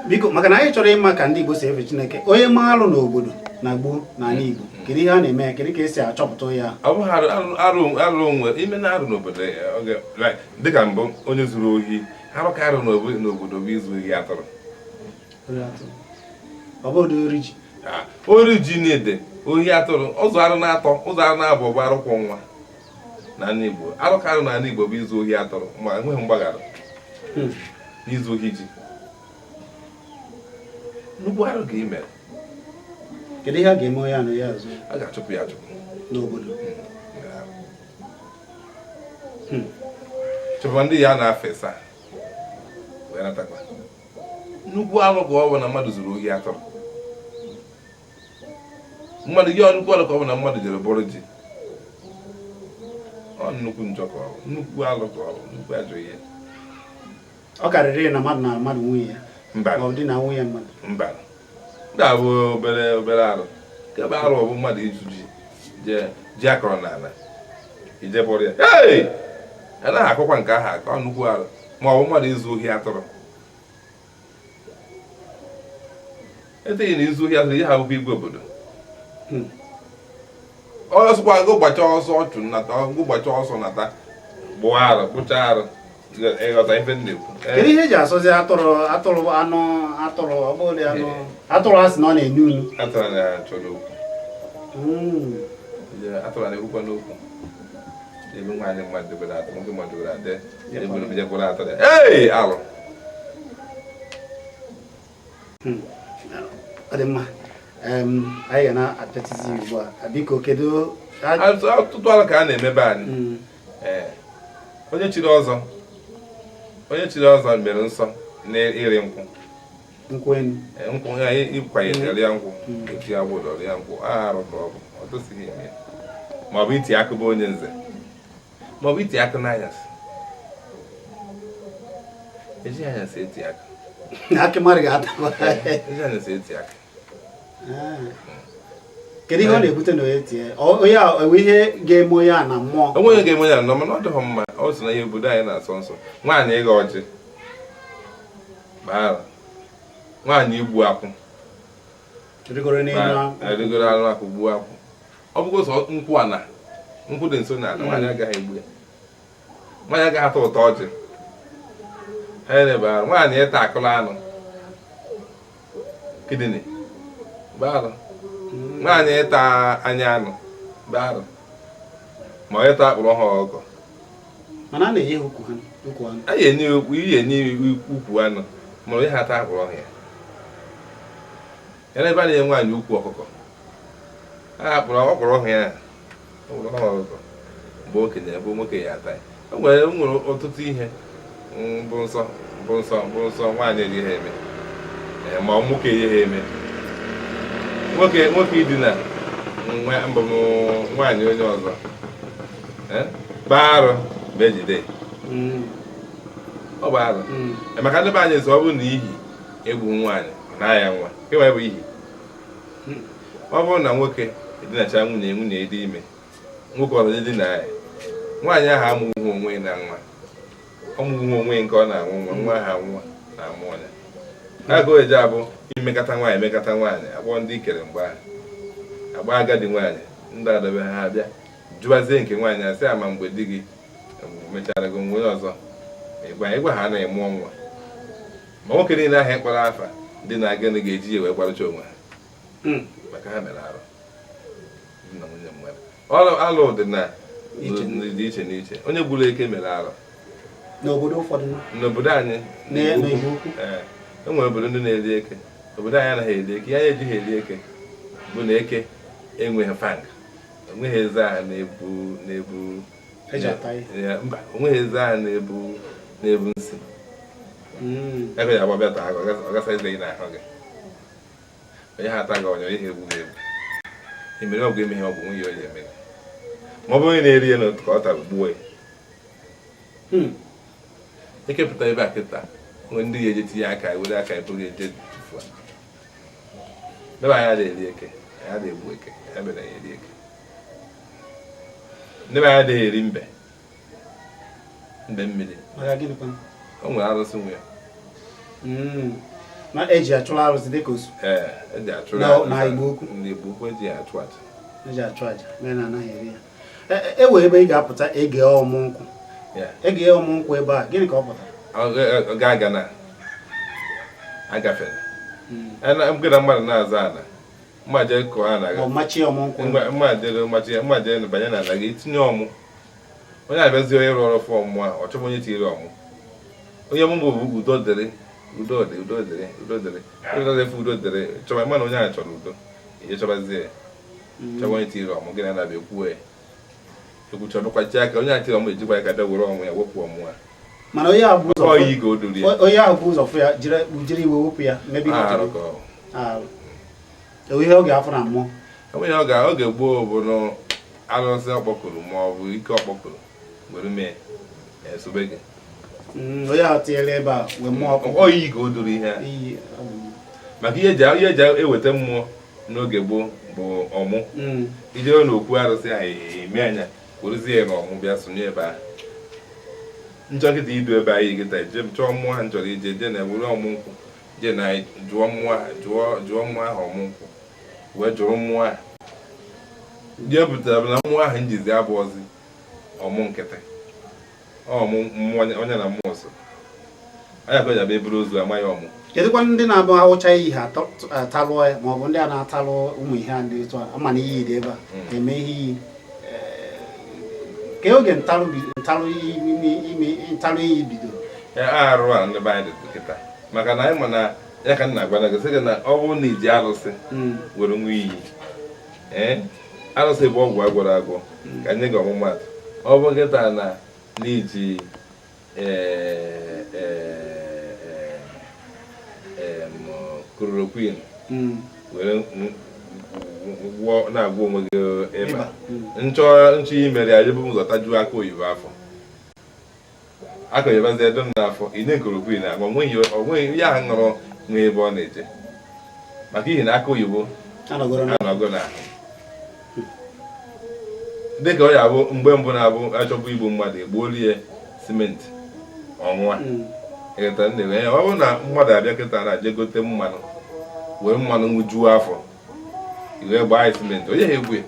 Biko, maka na anyị chọrọ ịma ka ndị Igbo si efe Chineke, onye ma alụ n'obodo na gboo n'ala Igbo, kedu ihe a na-eme ya? Kedu ka esi achọpụta ya? Ọ bụghị arụ arụ arụ onwe ime na arụ n'obodo oge like, dịka mbụ onye zuru ohi arụ ka arụ n'obodo bụ izu ohi atụrụ. Ọ bụ ụdị ori ji. Ori ji na-ede ohi atụrụ ụzọ arụ na-atọ ụzọ arụ na-abụ bụ arụ kwụ nwa n'ala Igbo. Arụ ka arụ n'ala Igbo bụ izu ohi atụrụ ma enweghị mgbaghara n'izu ohi ji. Nnukwu arụ ka ị mere. Kedu ihe a ga-eme onye anụ ya azụ? A ga-achụpụ ya achụpụ. N'obodo. Chụpụ ndị ya na-afesa wee natakwa. Nnukwu arụ ka ọ bụ na mmadụ zuru ohi atụrụ. Mmadụ ihe nnukwu arụ ka ọ bụ na mmadụ jere bụrụ ji. Ọ nnukwu njọ ka ọ bụ, nnukwu arụ ka ọ bụ, nnukwu ajọ ihe. Ọ karịrị na mmadụ na mmadụ nwunye ya. Mba. Ma ọ dị na nwunye mmadụ. Mba. Ndị a bụ obere obere arụ. Nke bụ arụ bụ mmadụ izu ji jee ji akọrọ n'ala. Ije bụrụ ya. Hey! Anaghị akọkwa nke ahụ akọ, nnukwu arụ. Ma ọ bụ mmadụ izu ohi atụrụ. Eteghị na izu ohi atụrụ ihe abụkwa igwe obodo. Ọ sịkwa gụ gbachaa ọsọ ọchụ nata, gụ gbachaa ọsọ nata, gbụọ arụ, gbụchaa arụ. Ịghọta ife m na-ekwu? Kedu ihe eji asọzi atụrụ atụrụ anụ atụrụ ọ bụrụ anụ atụrụ a sị na ọ na-enu unu? Atụrụ na-achọ n'okwu. Atụrụ na-ekwukwa n'okwu. Ebe nwaanyị mmadụ debere atụrụ, ndị mmadụ debere ade, ebe jekwara atụrụ. Ee, alụ. Ọ dị mma. Anyị ga na-apịatịzi ugbu a. Biko, kedu ọtụtụ alụ ka a na-emebe anyị? Ee. Onye chiri ọzọ onye chiri ọzọ mere nsọ n'ịrị nkwụ. Nkwụ enu. Nkwụ ya ịkwanyere ya nkwụ, eti ya gbụdọ ya nkwụ, arụ ka ọ bụ, ọ tụsịghị eme ya. Ma ọ bụ iti akụ bụ onye nze. Ma ọ bụ iti akụ n'anyasị. Eji anyasị eti akụ. Akị mmadụ ga-ata. Eji anyasị eti akụ. Kedu ihe ọ na-ebute na onye tie? Onye a enwe ihe ga-eme onye a na mmụọ? Onwe onye ga-eme onye a na mana ọ dịghị mma. Ọ sị na ihe obodo anyị na-asọ nsọ. Nwaanyị ịgha ọjị. Baara. Nwaanyị igbu akwụ. Rigoro n'elu akwụ. Rigoro anụ akwụ gbuo akwụ. Ọ bụgo sọ nkwụ ana. Nkwụ dị nso n'ala, nwaanyị agaghị egbu ya. Nwaanyị agaghị atọ ụtọ ọjị. Anyị na-ebe arụ. Nwaanyị ịta akụrụ anụ. Kidney bụ arụ. Nwaanyị ịta anya anụ bụ arụ, ma ịta akpụrụ ha ọkụkọ. Mana a na-enye ha ukwu ha, ukwu anụ. A ga-enye ukwu, ihe enye ukwu anụ, mana onye ha ata akpụrụ ọhịa ya na ebe a na-enye nwaanyị ukwu ọkụkọ, a akpụrụ ọkpụrụ ọhịa ya, ọkpụrụ ọhịa ọkụkọ bụ okenye, bụ nwoke ya ata ya. O nwere ọtụtụ ihe bụ nsọ, bụ nsọ, bụ nsọ nwaanyị ejighị ha eme, ma nwoke ejighị ha eme. Nwoke idina mbụ nwaanyị onye ọzọ bụ arụ ma ejide, ọ bụ arụ. Maka ndị be anyị sị ọ bụrụ na ihi egbu nwaanyị na ya nwa kewa bụ ihi. Ọ bụrụ na nwoke edinacha nwunye, nwunye dị ime, nwoke ọzọ edina ya, nwaanyị ahụ amụghị onwe na nwa, ọ mụghị onwe nke ọ na-anwụ nwa, nwa ahụ anwụwa na-amụ ọnya. A ka o eji abụ imekata nwaanyị, emekata nwaanyị akpọ ndị ikere mgbe ahụ, agba agadi nwaanyị ndị adobe ha abịa jụbazie nke nwaanyị asị ama mgbe di gị mechara gị onye ọzọ ịgwa ha anaghị mụọ nwa. Ma nwoke niile ahụ ịkpọrọ afa ndị na-aga ga-eji ya wee gbarụcha onwe ha maka ha mere arụ di na nwunye mmadụ. Alụ dị na dị iche n'iche. Onye gburu eke mere arụ n'obodo ụfọdụ, n'obodo anyị e nwere obodo ndị na-eri eke. Obodo anyị anaghị eri eke. Ya ejighị eri eke bụ na eke enweghị fang, onweghị eze ahụ na-ebu na-ebu mba, onweghị eze ahụ na-ebu na-ebu nsị ebe ya agbabịa taa ọ gasa eze gị n'ahụ gị. Onye ha ata gị ọnya, ihe egbu gị egbu imere ọgwụ emeghe ọgwụ nwunye onye eme gị. Ma ọ bụrụ onye na-eri ya n'otu ka ọ tara gbuo ya. Ekepụta ebe a kịta nwee ndị ga-eje tinye aka were aka eburu eje tufuo. Ebe anyị adịghị eri eke, anyị adịghị egbu eke, ya mere anyị eri eke. Ndị be anyị adịghị eri mbe, mbe mmiri. O nwere arụsị nwe ya. Ma eji achụrụ arụsị dịka osu. Ee, eji achụrụ na Igbo Ukwu. Ndị Igbo Ukwu eji achụ aja. Eji achụ aja, mere na anaghị eri ya. E nwere ebe ị ga-apụta ege ọmụ nkwụ. Ege ọmụ nkwụ ebe a, gịnị ka ọ pụtara? Ọ ga-aga na agafere. Mgbe na mmadụ na-aza ala, mma jee kọọ ala gị. Mma jere mmachi, mma jere banye n'ala gị tinye ọmụ. Onye abịazi onye rụrụ ọrụ fụ ọmụ ahụ, ọ chọba onye tinyere ọmụ. Onye ọmụ bụ udo dịrị, udo dị, udo dịrị, udo dịrị. Onye ọzọ efu udo dịrị, chọba mana onye ahụ chọrọ udo. Ije chọbazie ya. Chọba onye tinyere ọmụ, gị na na-abịa ekwuo ya. Ekwucha ọbịakwachi aka, onye ahụ tinyere ọmụ ejikwa aka bịa were ọmụ ya wepụ ọmụ a. Mana onye ahụ bụ ụzọ fụ ya, jiri iwe wepụ ya, mebi ihe ọ chọrọ. Ihe ọ ga-afụ na mmụọ. Onye ọ ga-egbu bụ arụsị ọkpọkụrụ ma ọ bụ ike ọkpọkụrụ were mee esobe gị. Onye ahụ tinyere ebe a wee mmụọ ọkụ. Oyi ka o doro ihe a. Maka ihe eji eweta mmụọ n'oge gboo bụ ọmụ. Ijere n'okwu arụsị ahụ eme anya werezie ya na ọmụ bịa sonye ebe ahụ. Nchọ kịta idu ebe anyị kịta je chọọ mmụọ ahụ chọrọ ije je na ewere ọmụ nkwụ je na jụọ mmụọ jụọ mmụọ ahụ ọmụ nkwụ wee jụrụ mmụọ ahụ. Ndị e butere bụ na mmụọ ahụ njizi abụọzi ọmụ nkịtị ọmụ mmụọ onye na mmụọ so anya ka o ji abịa eburu ozu amaghị ọmụ. Kedụkwa ndị na-abụ awụcha ihe atalụọ ya maọbụ ndị a na-atalụ ụmụ ihe a ndị etu a ama na iyi dị ebe a eme ihe iyi. Ka oge ntalụ iyi bidoro arụ a ndị be anyị dị kịta maka na anyị ma na ya ka m na-agwa gị sị gị na ọ bụrụ na iji arụsị were nwa iyi arụsị bụ ọgwụ agwọrọ agwọ ka nye gị ọmụmatụ. Ọ bụ nkịta na n'iji chloroquine were na-agwọ onwe gị ịba, nchọ imere ya jebe ụzọ tajuo aka oyibo afọ aka oyibo zie dum n'afọ inye chloroquine agwa onweghị ya ahụ ṅụrụ nwee ebe ọ na-eje maka ihi na aka oyibo anọgo n'ahụ. Dịka ọ ya bụ mgbe mbụ na-abụ achọbụ igbu mmadụ egbuolu ya simenti ọnwụa ọ bụrụ na mmadụ abịa kịta na je gote mmanụ were mmanụ ṅụjuo afọ wee gbaa ya simenti onye ha egbu ya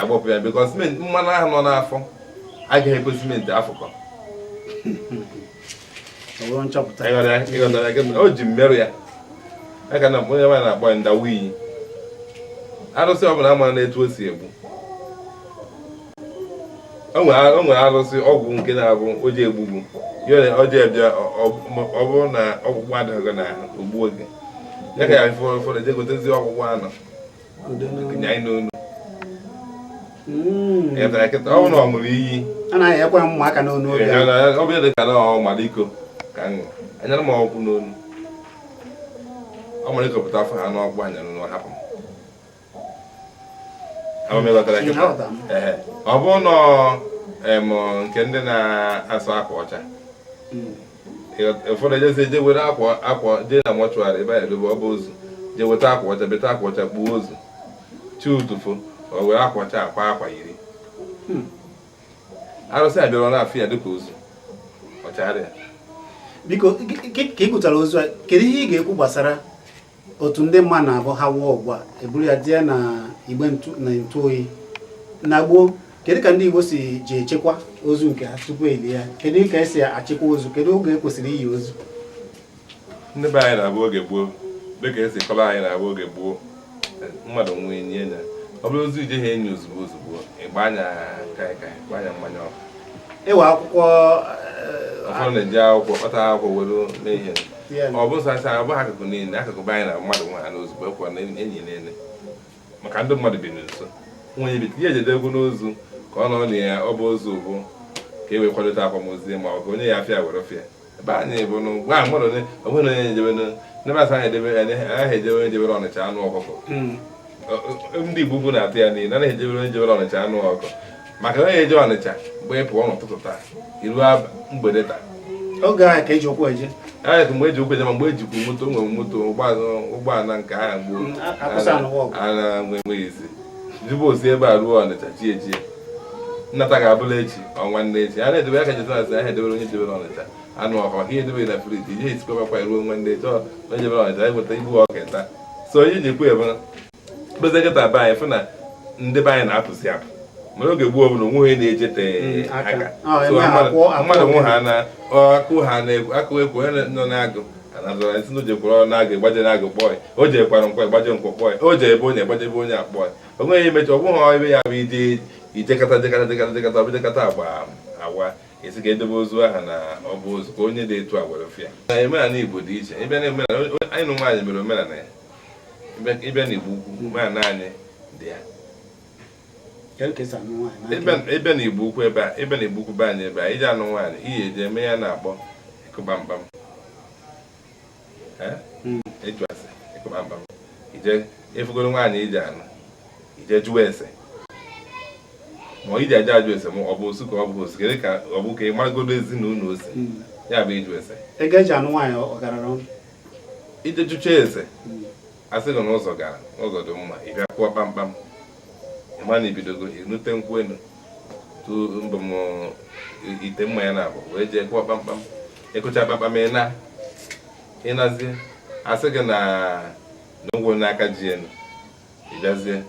agbọpụ ya bikọ simenti mmanụ ahụ nọ n'afọ agaghị ekwe simenti afụkọ. Ọ bụrụ nchọpụta. Ịghọtara gị? O ji mmerụ ya aka na onye nwaanyị na-akpọ ya ndawa iyi. Arụsị ọbụla ama na etu o si egbu. O nwere arụsị ọgwụ nke na-abụ o ji egbugbu ya, o ji bịa. Ọ bụrụ na ọgwụgwọ adịghị gị n'ahụ, o gbuo gị. Ya ka ya ụfọdụ eje gotezi ọgwụgwọ anọ nye anyị n'onu. Ịghọtara kịta? Ọ bụrụ na ọ ṅụrụ iyi, Anaghị ekwe mma aka n'onu oge ahụ. Ọ bụ dị ka na ọ maliko ka m ṅụrụ anyara m ọgwụ n'onu, ọ maliko pụta afọ ha n'ọgwụ anya n'onu, hapụ m. Ama m ịghọtara kịta? Aghọtara m. Ehe. Ọ bụrụ na em nke ndị na-asụ akwa ọcha, ụfọdụ ejezi eje were akwa jee na mortuary ebe a edobe ọba ozu, jee weta akwa ọcha, beta akwa ọcha, kpuo ozu chi ụtụfụ, o were akwa ọcha akwa akwa yiri. Arụsị a bịara na-afụ ya dịka ozu ọchagharịa. Biko, ka ị gụtara ozu a, kedu ihe ị ga-ekwu gbasara otu ndị mmadụ na-abụ ha wụọ ugbu a, eburu ya die na igbe ntụ na ntụ oyi? Na gboo, kedu ka ndị Igbo si ji echekwa ozu nke ha tupu elie ya? Kedu ka esi achịkwa ozu? Kedu oge e kwesịrị iyi ozu? Ndị be anyị na-abụ oge gboo, dịka esi kọrọ anyị, na-abụ oge gboo, mmadụ nwee nye ya, ọ bụrụ ozu ije ha enyi ozugbo ozugbo, ịgba anya kaikai, gba anya mmanya ọkụ. Ịwa akwụkwọ. Ụfọdụ na-eji akwụkwọ, kpata akwụkwọ were mee ihe. Ya. Ọ bụ sasa, ọ bụghị akụkụ niile. Akụkụ be anyị na mmadụ nwe ha n'ozugbo ekwa na enyi nene, maka ndị mmadụ bi nso nwunye bi ihe ejede egwu n'ozu ka ọ nọ na ya. Ọ bụ ozu bụ ka e wee kwadote akwamozu, ma ọ bụ onye ya afịa were fịa. Ebe anyị bụ n'ugbu a, mmadụ onye ọ bụghị na onye ejebe n'ebe asa anyị edebe, anaghị ejebe onye jebere Ọnịcha anụ ọkụkọ. Ndị Igbo ugwu na-atụ ya niile, anaghị ejebere onye jebere Ọnịcha anụ ọkụkọ, maka onye eje Ọnịcha mgbe ị pụọ n'ụtụtụ taa, iruo mgbede taa. Oge ahụ ka eji ụkwụ eje. Anyị mgbe eji ụkwụ eje, ma mgbe ejikwu moto, nwere moto, ụgbọala nke agha gboo. Akwụsị anụwa ọgụ. Ana enweghị isi tupu osi ebe a ruo Ọnịcha, chi ejie, nnata ga-abụla echi, ọnwa nne echi. A na-edebe aka jesi asị ahịa edebere onye jebere Ọnịcha anụ ọkụ, maka ihe edebe na fridge ihe esikwabakwa ruo nwanne echi. Onye jebere Ọnịcha eweta ibu ọka ịta. So onye ji ekwu ebe beze kịta be anyị fụ na ndị be anyị na-apụzi apụ, mana oge gboo bụ na onwe onye na-ejete aka. Aka. Ọ, So eme mmadụ akwụ nwụ ha na akụ ha na akụ ekwu, onye nọ na-agụ anazọrọ isi na o jekwara na-agụ ịgbaje na-agụ kpọọ ya, o jekwara nkwọ ịgbaje nkwọ kpọọ ya, o je ebe onye ịgbaje ebe onye akpọọ ya. O nweghị emechi ọ bụghị ebe ya bụ ije ijekata jekata jekata jekata, ọ bụ jekata agba agwa esi ka edobe ozu ahụ na ọ bụ ozu ka onye dị etu a were fịa. Na omenala Igbo dị iche. Ịbịa na omenala anyị na nwaanyị mere omenala ya. Ịbịa na Igbo ukwu, omenala anyị dị ya. Kedu ka esi anụ nwaanyị na Ịbịa na Igbo ukwu ebe a, ịbịa na Igbo ukwu be anyị ebe a, iji anụ nwaanyị, iyi eji eme ya na-akpọ ịkụ kpamkpam. Eh? Ịjụ ase, ịkụ kpamkpam, ije ịfụgoro nwaanyị ije anụ, ije jụọ ese, ma ọ iji aja ajụ ese, ma ọ bụ osu ka ọ bụ osu, kedu ka ọ bụ, ka ị maragodo ezinụlọ osi. Ya bụ ịjụ ese. Ego eji anụ nwaanyị, ọ garara ọnụ? Ije jụcha ese, asị gị na ụzọ gara, ụzọ dị mma, ị bịa kụọ kpamkpam, ị ma na ibidogo ịnute nkwụ elu tu mbọ m ite mmanya na abụ wee jee kụọ kpamkpam. Ịkụcha kpamkpam, ị na ịnazie, asị gị na na ụgwọ n'aka ji elu, ị bịazie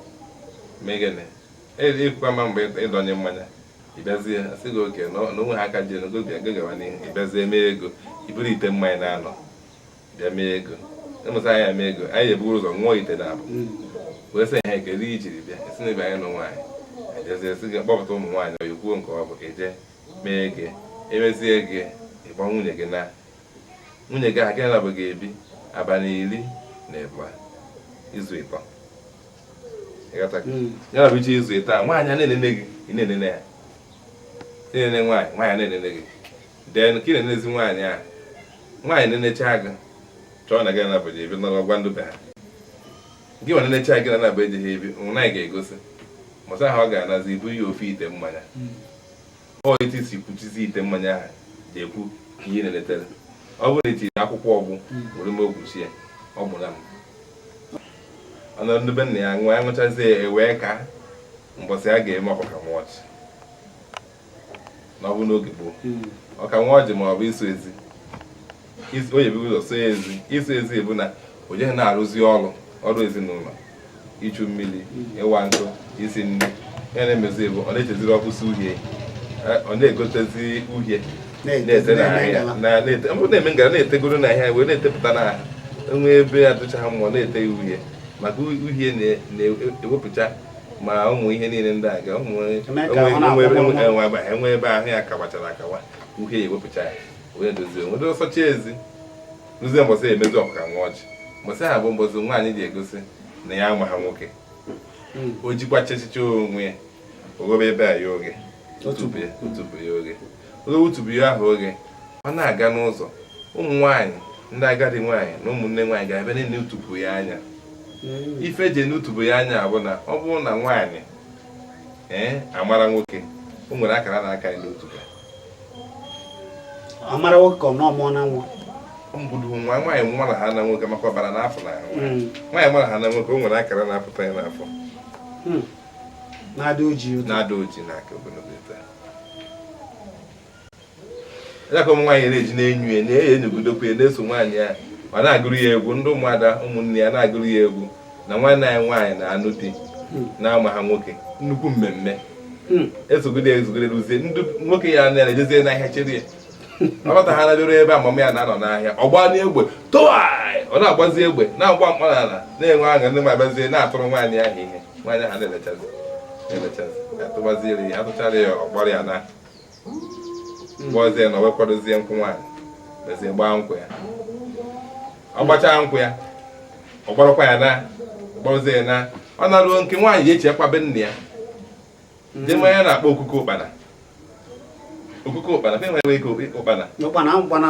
mee gịnị? Ịkụkwa ma mgbe ịdọnye mmanya, ị bịazie asị gị oke na onwe ha aka ji elu, go gawa n'ihu. Ị bịazie mee ego, iburu ite mmanya na-anọ bịa mee ego. Ịmụta anyị eme ego, anyị eburu ụzọ ṅụọ ite na abụ wee sị ha kedu ihe ijiri bịa, esi na ebe anyị nụ nwaanyị. Ejezie sị gị kpọpụta ụmụ nwaanyị, ọ kwuo nke ọ bụ, eje mee ego, emezie ego, ịgba nwunye gị na nwunye gị ahụ gị na bụ ga-ebi abalị 12, izu 3. Ịghọta? Ya na bụ iche izu 3 a, nwaanyị a na-enene gị, ị na-enene ya, ị na-enene nwaanyị, nwaanyị a na-enene gị. Then ka ị na-enezi nwaanyị a, nwaanyị na-enecha gị, chọọ na gị na bụ ebi nọrọ gwa ndụ be ha gị nwa na-enecha gị na na-abụ ejighị ebi nwaanyị ga-egosi mụta ahụ, ọ ga-anazi ibu ya ofe ite mmanya. Ọ etu isi kwuchizi ite mmanya ahụ ji ekwu ihe ị na-eletere. Ọ bụrụ na itiri akwụkwọ ọgbụ were mee okwuchi ya, ọ bụ na m ọnụ ndị be nna ya ṅụọ ya, ṅụchazie ya, ewee ka mbọsị a ga-eme ọkụka nwa ọchị na ọ bụ n'oge gboo, ọka nwa ọjị ma ọ bụ ịsụ ezi. O yebu ụzọ sụọ ezi. Ịsụ ezi bụ na o jeghị na-arụzi ọrụ ọrụ ezinụlọ, ichu mmiri, ịwa nkụ, isi nri. Ya na-emezi bụ ọ na-echeziri ọkụ si uhie, ọ na-egotezi uhie. Na-ete n'ahịa, na-ete, ọ bụrụ na-eme ngara, na-etegoro n'ahịa, wee na-etepụta n'ahụ enwe ebe adụcha ha mmụọ, na-ete ya uhie, maka uhie na-ewepụcha ma ụmụ ihe niile ndị a ga ụmụ Eme ka ọ na-akwụ mụrụmụrụ. Enwe ebe ahụ ya kawachara akawa, uhie ya ewepụcha ya, wee dozie onwe ọsọcha ezi ruzie mbọsị emezi ọkụka nwa ọchị. Mbọsị ahụ bụ mbọsị nwaanyị ji egosi na ya ama ha nwoke. O jikwa chechicha onwe ya, oghebe ebe a ya oghe, utubu ya, utubu ya oghe, oghe utubu ya ahụ oghe. Ọ na-aga n'ụzọ, ụmụ nwaanyị ndị agadi nwaanyị na ụmụnne nwaanyị ga-abịa na utubu ya anya. Ife eji n'utubu ya anya bụ na ọ bụrụ na nwaanyị ee amara nwoke, o nwere akara na-aka ya n'otubu. Amara nwoke ka ọ nọ mụọ na nwa? Mbudu nwa nwaanyị nwa na ha na nwoke, maka ọbara na-afụ n'ahụ nwaanyị. Nwaanyị mara ha na nwoke, o nwere akara na-apụta ya n'afọ. Na-adị oji otu. Na-ada oji n'aka ogologo etu a. Ya ka ụmụ nwaanyị na-eji na-enyu ya, na-enyo, enyogidokwa ya, na-eso nwaanyị ya. Ọ na-agụrụ ya egwu, ndị ụmụada, ụmụnne ya na-agụrụ ya egwu na nwanne anyị nwaanyị na-anụ di na-ama ha nwoke, nnukwu mmemme. Esogide ezogide ruzie ndị nwoke ya na-ejezie n'ahịa chere ya. Ọ bata ha na-abịaru ebe amam ya na-anọ n'ahịa, ọ gbaa n'egbe tụwaị, ọ na-agbazi egbe, na-agba mkpọ n'ala, na-enwe aṅụ. Ndị ma abịazie na-atụrụ nwaanyị ahụ ihe, nwaanyị ahụ na-elechazi na-elechazi, atụbaziere ya, atụchara ya, ọ kpọrọ ya na gbọzie na o wee kwadozie nkwụ nwaanyị, mezie gbaa nkwụ ya. Ọ gbachaa nkwụ ya, ọ gbarakwa ya na gbọrọzie ya na ọ na-ruo nke nwaanyị ya echi akwabe nna ya jee mmanya na-akpọ okuko ụkpana, okuko ụkpana fe nwere ike ụkpana. Ụkpana, ụkpana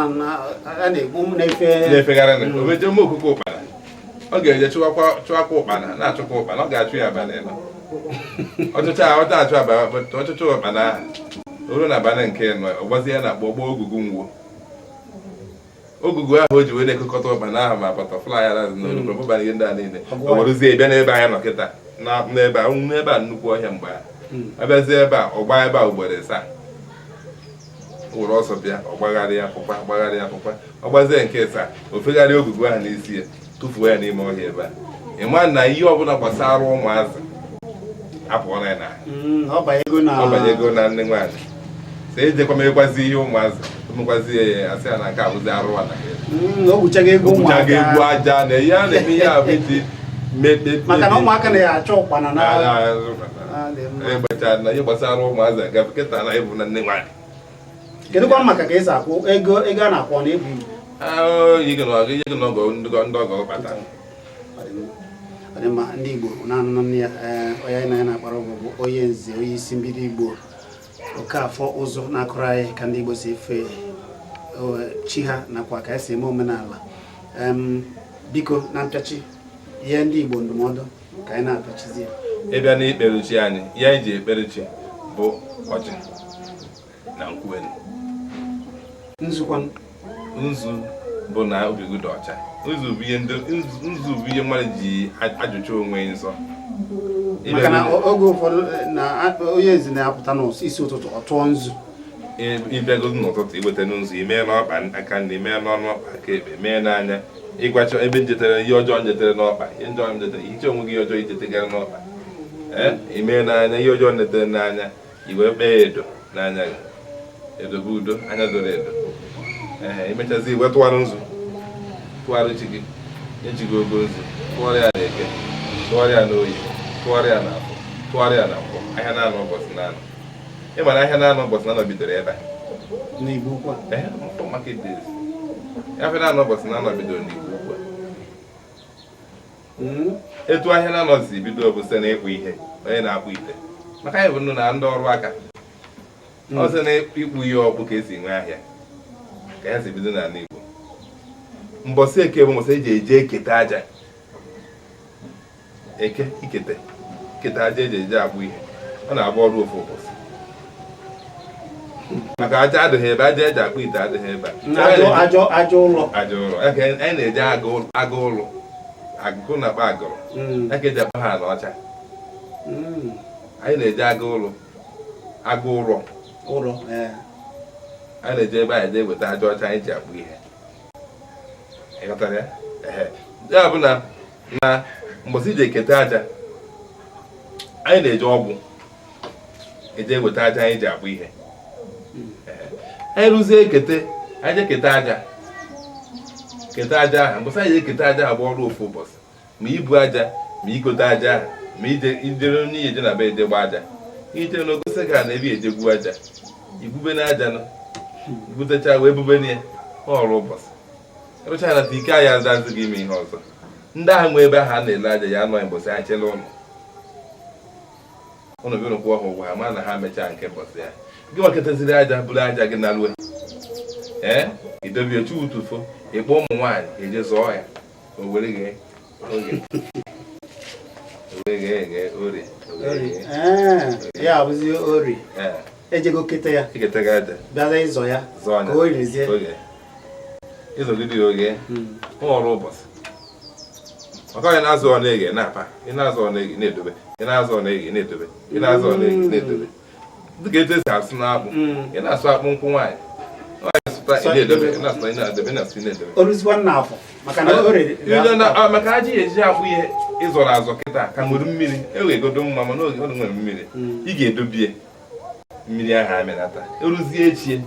a na-egbu na-efe. Na-efegharị na o jee ome okuko ụkpana, ọ ga-eje chụwakwa chụwakwa ụkpana, na-achụkwa ụkpana. Ọ ga-achụ ya abalị nọ ọchụcha, ọ na-achụ abalị ọchụcha ụkpana ahụ. O ruo n'abalị nke nọ, ọ gbazie ya na-akpọ gbaa ogugu ngwo. Ogugu ahụ o ji wee na-ekokọta ụkpana ahụ, ma butterfly ya na n'olugbo ihe ndị a niile, o werezie bịa n'ebe anyị nọ kịta, n'ebe a, n'ebe a nnukwu ọhịa. Mgbe a abịazie ebe a, ọ gbaa ebe a ugboro ịsaa, o were ọsọ bịa, ọ gbagharịa pụkwa, gbagharịa pụkwa. Ọ gbazie nke ịsaa, o fegharịa ogugu ahụ n'isi ya, tụfuo ya n'ime ọhịa ebe a. Ị ma na ihe ọbụla gbasara ụmụazị apụọla ya n'ahụ. Ọ banyego na Ọ banyego na nne nwaanyị, so ejekwa mekwazi ihe ụmụazị, emekwazi ya, asị ya na nke abụzi arụ ala. O gwuchago egwu. Ogwuchago egwu. Ụmụaka. Aja na ihe a na-eme, ihe a bụ iji Maka na ụmụaka na-achọ ụkpana na Ah, dị mma. Ịgbacha na ihe gbasara ụmụazị agafe kịta na ịbụ na nne nwaanyị. Kedụkwa maka ka esi akwụ ego? Ego a na-akwụ ọ na-ebu ibu? Ihe gị na ihe gị na ọgọ, ndị ọgọ kpata. Ọ dị mma. Ọ dị mma. Ndị Igbo na-anụ nne ya, ee, onye anyị na ya na-akpara bụ bụ onye nze, onye isi mbido Igbo, Okafọ Ụzụ, na-akụrụ anyị ka ndị Igbo si efe chi ha nakwa ka esi eme omenala. Biko, na mpịachi, ihe ndị Igbo ndụmọdụ ka anyị na-apịachizi ya. Ịbịa n'ikpere chi anyị, ihe anyị ji ekpere chi bụ ọjị na nkwụ elu. Nzukọ. Nzu bụ na obi gị dị ọcha. Nzu bụ ihe ndị nzu bụ ihe mmadụ ji ajụcha onwe ya nsọ. Maka na oge ụfọdụ na onye eze na-apụta n'isi ụtụtụ, ọ tụọ nzu. Ịbịagodu n'ụtụtụ, iweta nzu, imee n'ọkpa aka nri, imee n'ọnụ ọkpa aka ekpe, mee n'anya, ịgwacha ebe njetere ihe ọjọọ njetere n'ọkpa, ihe njọ njetere, ihicha onwe gị, ihe ọjọọ ijetegara n'ọkpa, ee, imee n'anya, ihe ọjọọ njetere n'anya, i wee kpee edo n'anya gị. Edo bụ udo, anya doro edo. Ee, imechazi, iwe tụwarụ nzu, tụgharị chi gị, ejighị ogo nzu tụgharị ya n'Eke, tụgharị ya n'Oyi, tụgharị ya n'Afọ, tụgharị ya na Nkwọ, ahịa na-anọ ụbọchị na-anọ. Ịma na ahịa na-anọ ụbọchị na-anọ bidoro ebe a? N'Igbo ukwu a? Ee, Nkwọ market days, ahịa na-anọ ụbọchị na-anọ bidoro n'Igbo ukwu a. Etu ahịa na-anọ si bido bụ site n'ịkpụ ihe, onye na-akpụ ite, maka anyị bụ ndụ na ndị ọrụ aka. Ọ sị na ịkpụ ihe ọkpụ ka esi nwee ahịa, ka ya si bido n'ala Igbo. Mbọsị Eke bụ mbọsị eji eje ekete aja eke, ikete ikete aja eji eje akpụ ihe. Ọ na-abụ ọrụ ofu ụbọchị, maka aja adịghị ebe, aja eji akpụ ite adịghị ebe a. Ajọ ajọ aja ụlọ. Aja ụlọ. Ya ka anyị na-eje agụ ụlọ, agụkụ na-akpọ agụrụ. Ya ka eji akpọ ha ala ọcha. Anyị na-eje agụ ụlọ, agụ ụrọ. Ụrọ, ee. Anyị na-eje ebe anyị eje eweta aja ọcha anyị ji akpụ ihe. Ịghọtara ya? Ehe, ya bụ na mbọsị iji ekete aja, anyị na-eje ọgbụ eje eweta aja anyị ji akpụ ihe. Ehe. Anyị rụzie ekete, anyị je kete aja, kete aja ahụ. Mbọsị anyị ekete aja ahụ bụ ọrụ ofu ụbọchị, ma ibu aja, ma igote aja ahụ, ma ije ijere n'ihe eje na be eje gba aja, ije na ogosi ga na ebe eje gbuo aja, igwube na aja nọ, igwutecha wee bube na ya. Ọrụ ụbọchị rụcha na ike anyị azazi gị ime ihe ọzọ. Ndị ahụ nwe ebe ahụ a na-ele aja ya anọghị mbọsị ha chela ụlọ ụnụ bịa kwụọ ha ụgwọ, ha ma na ha mechaa nke mbọsị ya. Gị nwakọtaziri aja, buru aja gị na rue ee idobie chi utufo, ịkpọ ụmụ nwaanyị eje zụọ ya, o were ghee oge, o were ghee eghe orie, o were ghee. Ee, ya abụzi orie. Ee. Ejego kete ya. Eketaga aja. Bịaza ịzọ ya. Zụọ ya. Ka o rizie. Oge ịzọgide ya oge ọrụ ụbọchị, maka onye na-azụ ọ na-eghe na-apa, ị na-azụ ọ na-eghe na-edobe, ị na-azụ ọ na-eghe na-edobe, ị na-azụ ọ na-eghe na-edobe, dịka etu esi asụ n'akpụ. Ị na-asụ akpụ nkwụ, nwaanyị nwaanyị sụta, ị na-edobe, ị na-asụta, ị na-edobe, ị na-asụ, ị na-edobe. O ruzikwa nna afọ maka na o rere. Ile maka aja ya eji akpụ ihe ịzọrọ azọ kịta ka nwere mmiri ewegodo mma, mana oge ọ nwere mmiri, ị ga-edobie mmiri ahụ amịnata, eruzie echie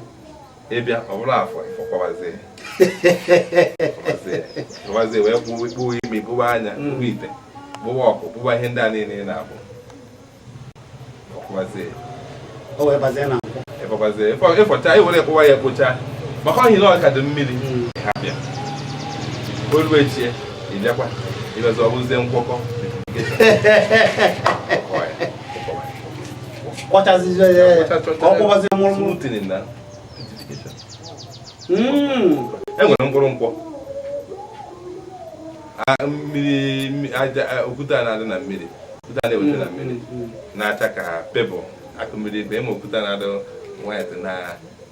ịbịa ọ bụrụ afọ ịfọkwabazie fọkwazie wee kpụwa imi, kpụwa anya, kpụwa ite, kpụwa ọkụ, kpụwa ihe ndị a niile ị na-akpụ, fọkwazie. O wee bazie na nkwụ. Ịfọkwazie ịfọcha, iwere kpụwa ya kpụcha, maka ọhị na ọ ka dị mmiri ha bịa o ruo echie ịbịakwa ịbịazi ọ bụzie nkwọkọ. Kwọchazizie ya ka ọ kwọbazie mụrụmụrụ. Smoothing na e nwere mkpụrụ nkwọ. Mmiri aja okwute a na-adị na mmiri, okwute a na-eweta na mmiri na-acha ka pebụl akụ mmiri igwe, ịma okwute a na-adị white na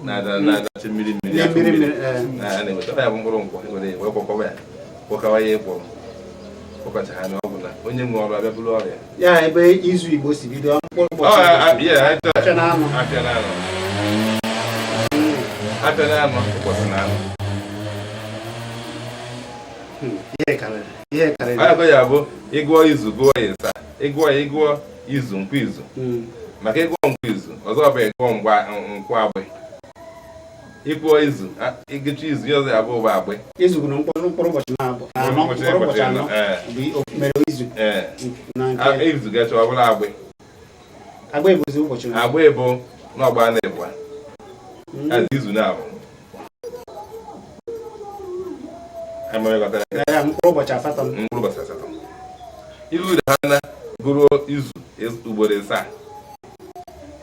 na-ada na-adachi mmiri mmiri akụ mmiri mmiri mmiri, eh. na a na-eweta ya bụ mkpụrụ nkwọ, were wee gwakọwa ya, gwakọwa ya ịkwọrọ ụkọcha ha na ọ bụ na onye nwe ọrụ abịa bụrụ ọrịa. Ya ebe izu Igbo si bido mkpụrụ Ọ, ụbọchị. yeah, Afịa na anọ. Afịa na anọ. Afịa na anọ, ụbọchị na anọ. Ihe karịrị ihe karịrị. Ọ ya bụ ịgụọ izu, gụọ ya ịsaa, ịgụọ ya, ịgụọ izu nkwụ izu, maka ịgụọ nkwụ izu ọzọ bụ ịgụọ ngwa nkwụ agbị, ịgụọ izu ịgụcha izu ya ọzọ ya bụ ụba agbị. Izu bụ na mkpụrụ ụbọchị na-abụ anọ, mkpụrụ ụbọchị anọ bụ mere izu. Ee. Na nke izu gacha ọ bụla agbị. Agba ebuzi ụbọchị na Agbị bụ n'ọgba na ịbụa izu na-abụ. Ya mkpụrụ ụbọchị 8. Mkpụrụ ụbọchị 8. Ilu ha na gụrụ izu ugboro ịsaa,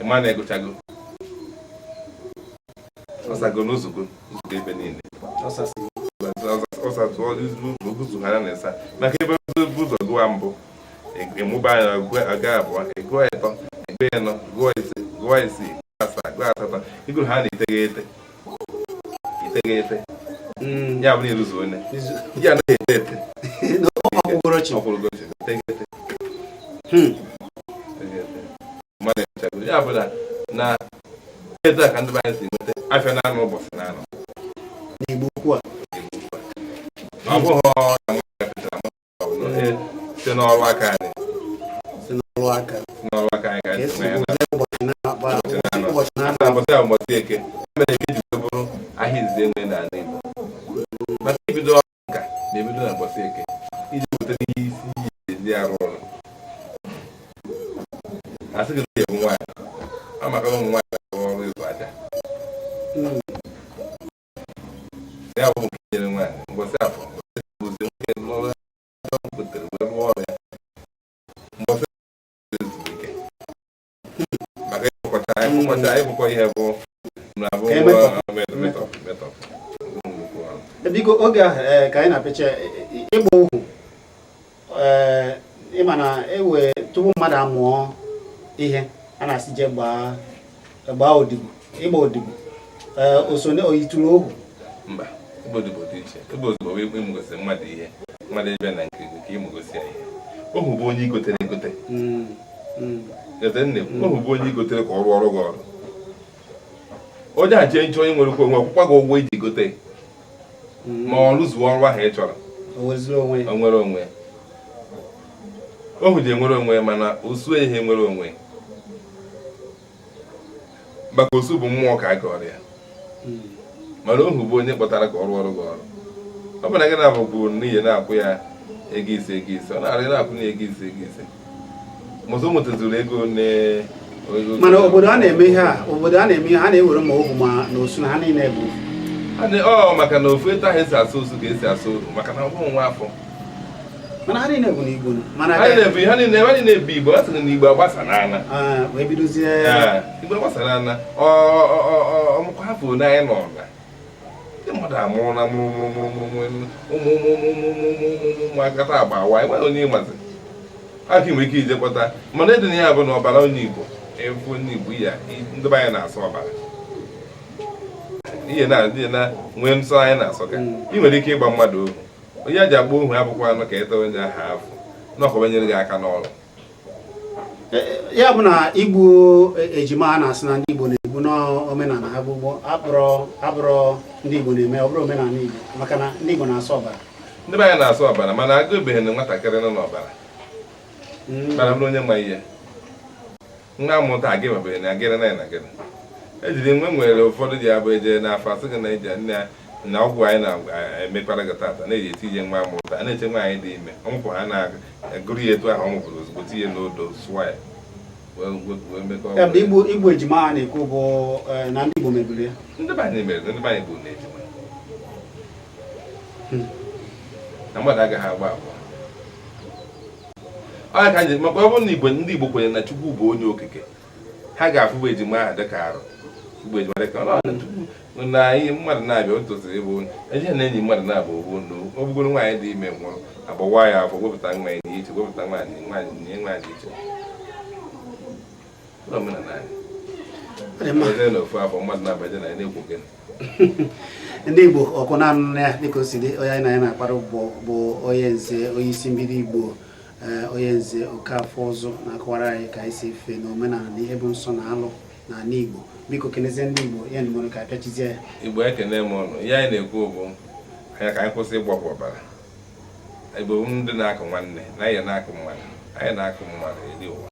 ịma na ịgụchago ọsago n'ozugo nzukọ ebe niile ọsatụọ izu ha na ịsaa, maka ebe ụzọ gụwa mbụ, ịmụba anya aga abụọ, ịgụọ ịtọ, ịgụọ ịnọ, gụọ ise, gụọ isii, gụọ asaa, gụọ asatọ, ịgụrụ ha na iteghete, iteghete, ya bụ na ịrụzu onye ya anaghị ete ete. Ọkwụrụgochi iteghete, mmadụ emechago ya bụ na etu a ka ndị be anyị si nweta afịa na anọ, ụbọchị na anọ. N'Igbo ukwu a. Ọ bụghị site n'ọrụ aka anyị. Site n'ọrụ aka. Site n'ọrụ aka anyị ka anyị si nwee ya. Ụbọchị na na ụbọchị a ụbọchị eke mere eke ji wee bụrụ ahịa izizi enwe n'ala Igbo, maka ibido ọrụ nka na-ebido na ụbọchị eke iji weta ihe isi ihe ndị arụ ọrụ. Asị gị na ebu nwaanyị ọ maka na ụmụ nwaanyị na-arụ ọrụ ịzụ aja, ya bụ nke nyere nwaanyị mbọsị afọ bụzi nwoke n'ọrụ ya gotere wee rụọ ọrụ ya mbọsị ezumike, maka ịkpọkọcha ịkpọkọcha ịkpọkọ ihe bụ na abụ metọp metọp. Biko, oge ahụ ka anyị na-apịcha ịgba ohu, ịma na ewe tupu mmadụ amụọ ihe a na-asị je gbaa gbaa odibo, ịgba odibo osone oyitụrụ ohu? Mba, ịgba odibo dị iche. Ịgba odibo bụ ịmụgosi mmadụ ihe, mmadụ ịbịa na nke gị ka ịmụgosi ya ihe. Ohu bụ onye igotere egote. Ohu bụ onye igotere ka ọ rụọ ọrụ gị ọrụ. Onye a jee nchọ onye nwere onwe ọkwụkwa gị ụgwọ iji gote, ma ọ rụzuo ọrụ ahụ ị chọrọ, o nwere onwe. Ohu ji enwere onwe, mana osu ihe nwere onwe, maka osu bụ mmụọ ka a gọrọ ya. Mana ohu bụ onye kpọtara ka ọ rụọ ọrụ gị ọrụ. Ọ bụ na gị na-abụ kwuru n'ihe na-akwụ ya ego ise ego ise, ọ na-arụ, na-akwụ ya ego ise ego ise, mụzụ nwetazuru ego ne. Mana obodo a na-eme ihe a, obodo a na-eme ihe a na-ewere ma ohu ma na osu na ha niile bụ Ọ maka na ofu etu ahụ esi asụ osu ka esi asụ ohu, maka na ọ bụghị nwa afọ. Mana ha niile bụ n'Igbo, mana ha niile bụ, ha niile, ha niile bụ Igbo. A sịrị na Igbo agbasa n'ana. Wee bidozie. Igbo agbasa n'ana. Ọmụkwa afọ one anyị nọ na ndị mmadụ amụrụ na mụrụ mụrụ mụrụ mụrụ ụmụ ụmụ ụmụ ụmụ ụmụ ụmụ ụmụ ụmụ akata agba awa, enweghị onye ịmazi aka nwere ike ije kpọta. Mana ịdị na ya bụ na ọbara onye Igbo efu onye Igbo ya, ndị be anyị na-asọ ọbara ihe na ndị na nwee nsọ anyị na-asọ ka ị nwere ike ịgba mmadụ ohu. Onye a ji agba ohu abụkwa anụ ka ịta onye ahụ afụ na ọkọba nyere gị aka n'ọrụ. Ya bụ na igbu ejima a na-asị na ndị Igbo na-egbu n'omenala ha bụ ugbo akpọrọ abụrọ ndị Igbo na-eme, ọ bụrụ omenala Igbo, maka na ndị Igbo na-asọ ọbara. Ndị be anyị na-asọ ọbara, mana agụbeghị na nwatakịrị nọ n'ọbara. Mana bụrụ onye ma ihe nwa amụta agị mabeghị na gịnị na na gịnị ejiri nwe nwere ụfọdụ ji abụ eje n'afọ asị gị na eji nne na ọgwụ anyị na-emekwara gị tata na-eji etinye nwa amụta a na-eche nwaanyị dị ime ọmụpụ ha na-agụrụ ya etu ahụ ọ mụpụrụ ozugbo, tinye n'odo, sụọ ya, wee mekọ. Ya bụ igbu ejima a na-ekwu bụ na ndị Igbo mebiri ya. Ndị be anyị mere, ndị be anyị bụ na ejima na mmadụ agaghị agba abụọ. Ọ ka anyị maka ọ bụrụ na Igbo, ndị Igbo kwenyere na Chukwu bụ onye okike, ha ga-afụbụ ejima ahụ dịka arụ. Igbu ejima dịka ọ na Chukwu na ihe mmadụ na-abịa o tosiri ịbụ eje na enyi mmadụ na-abụ ogbu ndụ. Ọ bụgoro nwaanyị dị ime nwụrụ, agbawa ya afọ, wepụta nwa ya iche, wepụta nwaanyị nwaanyị nye nwaanyị iche. Omenala anyị. Ọ dị mma. Eje n'ofu afọ mmadụ na-abaje na ya na-ekwu gịnị. Ndị Igbo ọkụ na-anụ ya dịka o si dị, onye anyị na ya na-akpara bụ onye nze, onye isi mbido Igbo, onye nze Okafọ Ụzụ, na-akọwara anyị ka anyị si efe na omenala na ihe bụ nsọ na alụ n'ala Igbo. Biko kenezie ndị Igbo ya ndụmọdụ ka apịachizie ya. Igbo, ekene m ụnụ. Ihe anyị na-ekwu bụ anya ka anyị kwụsị ịgbapụ ọbara. Igbo bụ ndị na-akụ nwanne na anyị na-akụ mmadụ, anyị na-akụ mmadụ eri ụwa.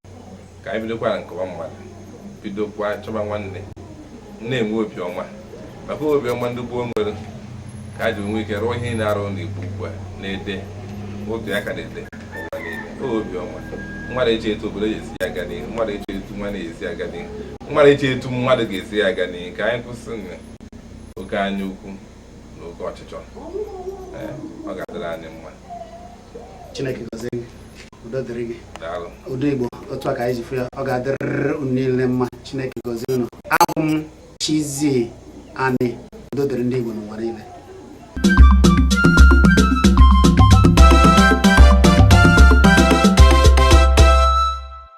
Ka anyị bidokwa na nkọwa mmadụ, bidokwa chọba nwanne, na-enwe obiọma, maka obiọma ndị gboo nwere ka a ji nwee ike rụọ ihe na-arụ n'Igbo ugbu a na-ede otu aka na-ede ụwa niile. Obiọma mmadụ eche etu obodo ga-esi aga n'ihu, mmadụ eche etu nwa na-esi aga n'ihu, mmadụ eche etu mmadụ ga-esi aga n'ihu. Ka anyị kwụsị oke anya ukwu na oke ọchịchọ. Ọ ga-adịrị anyị mma. Chineke gọzie gị, udo dịrị gị. Daalụ. Udo Igbo, otu a ka anyị ji fụ ya. Ọ ga-adịrịrị unu niile mma. Chineke gọzie unu. Abụ m Chizzy Ani. Udo dịrị ndị Igbo n'ụwa niile.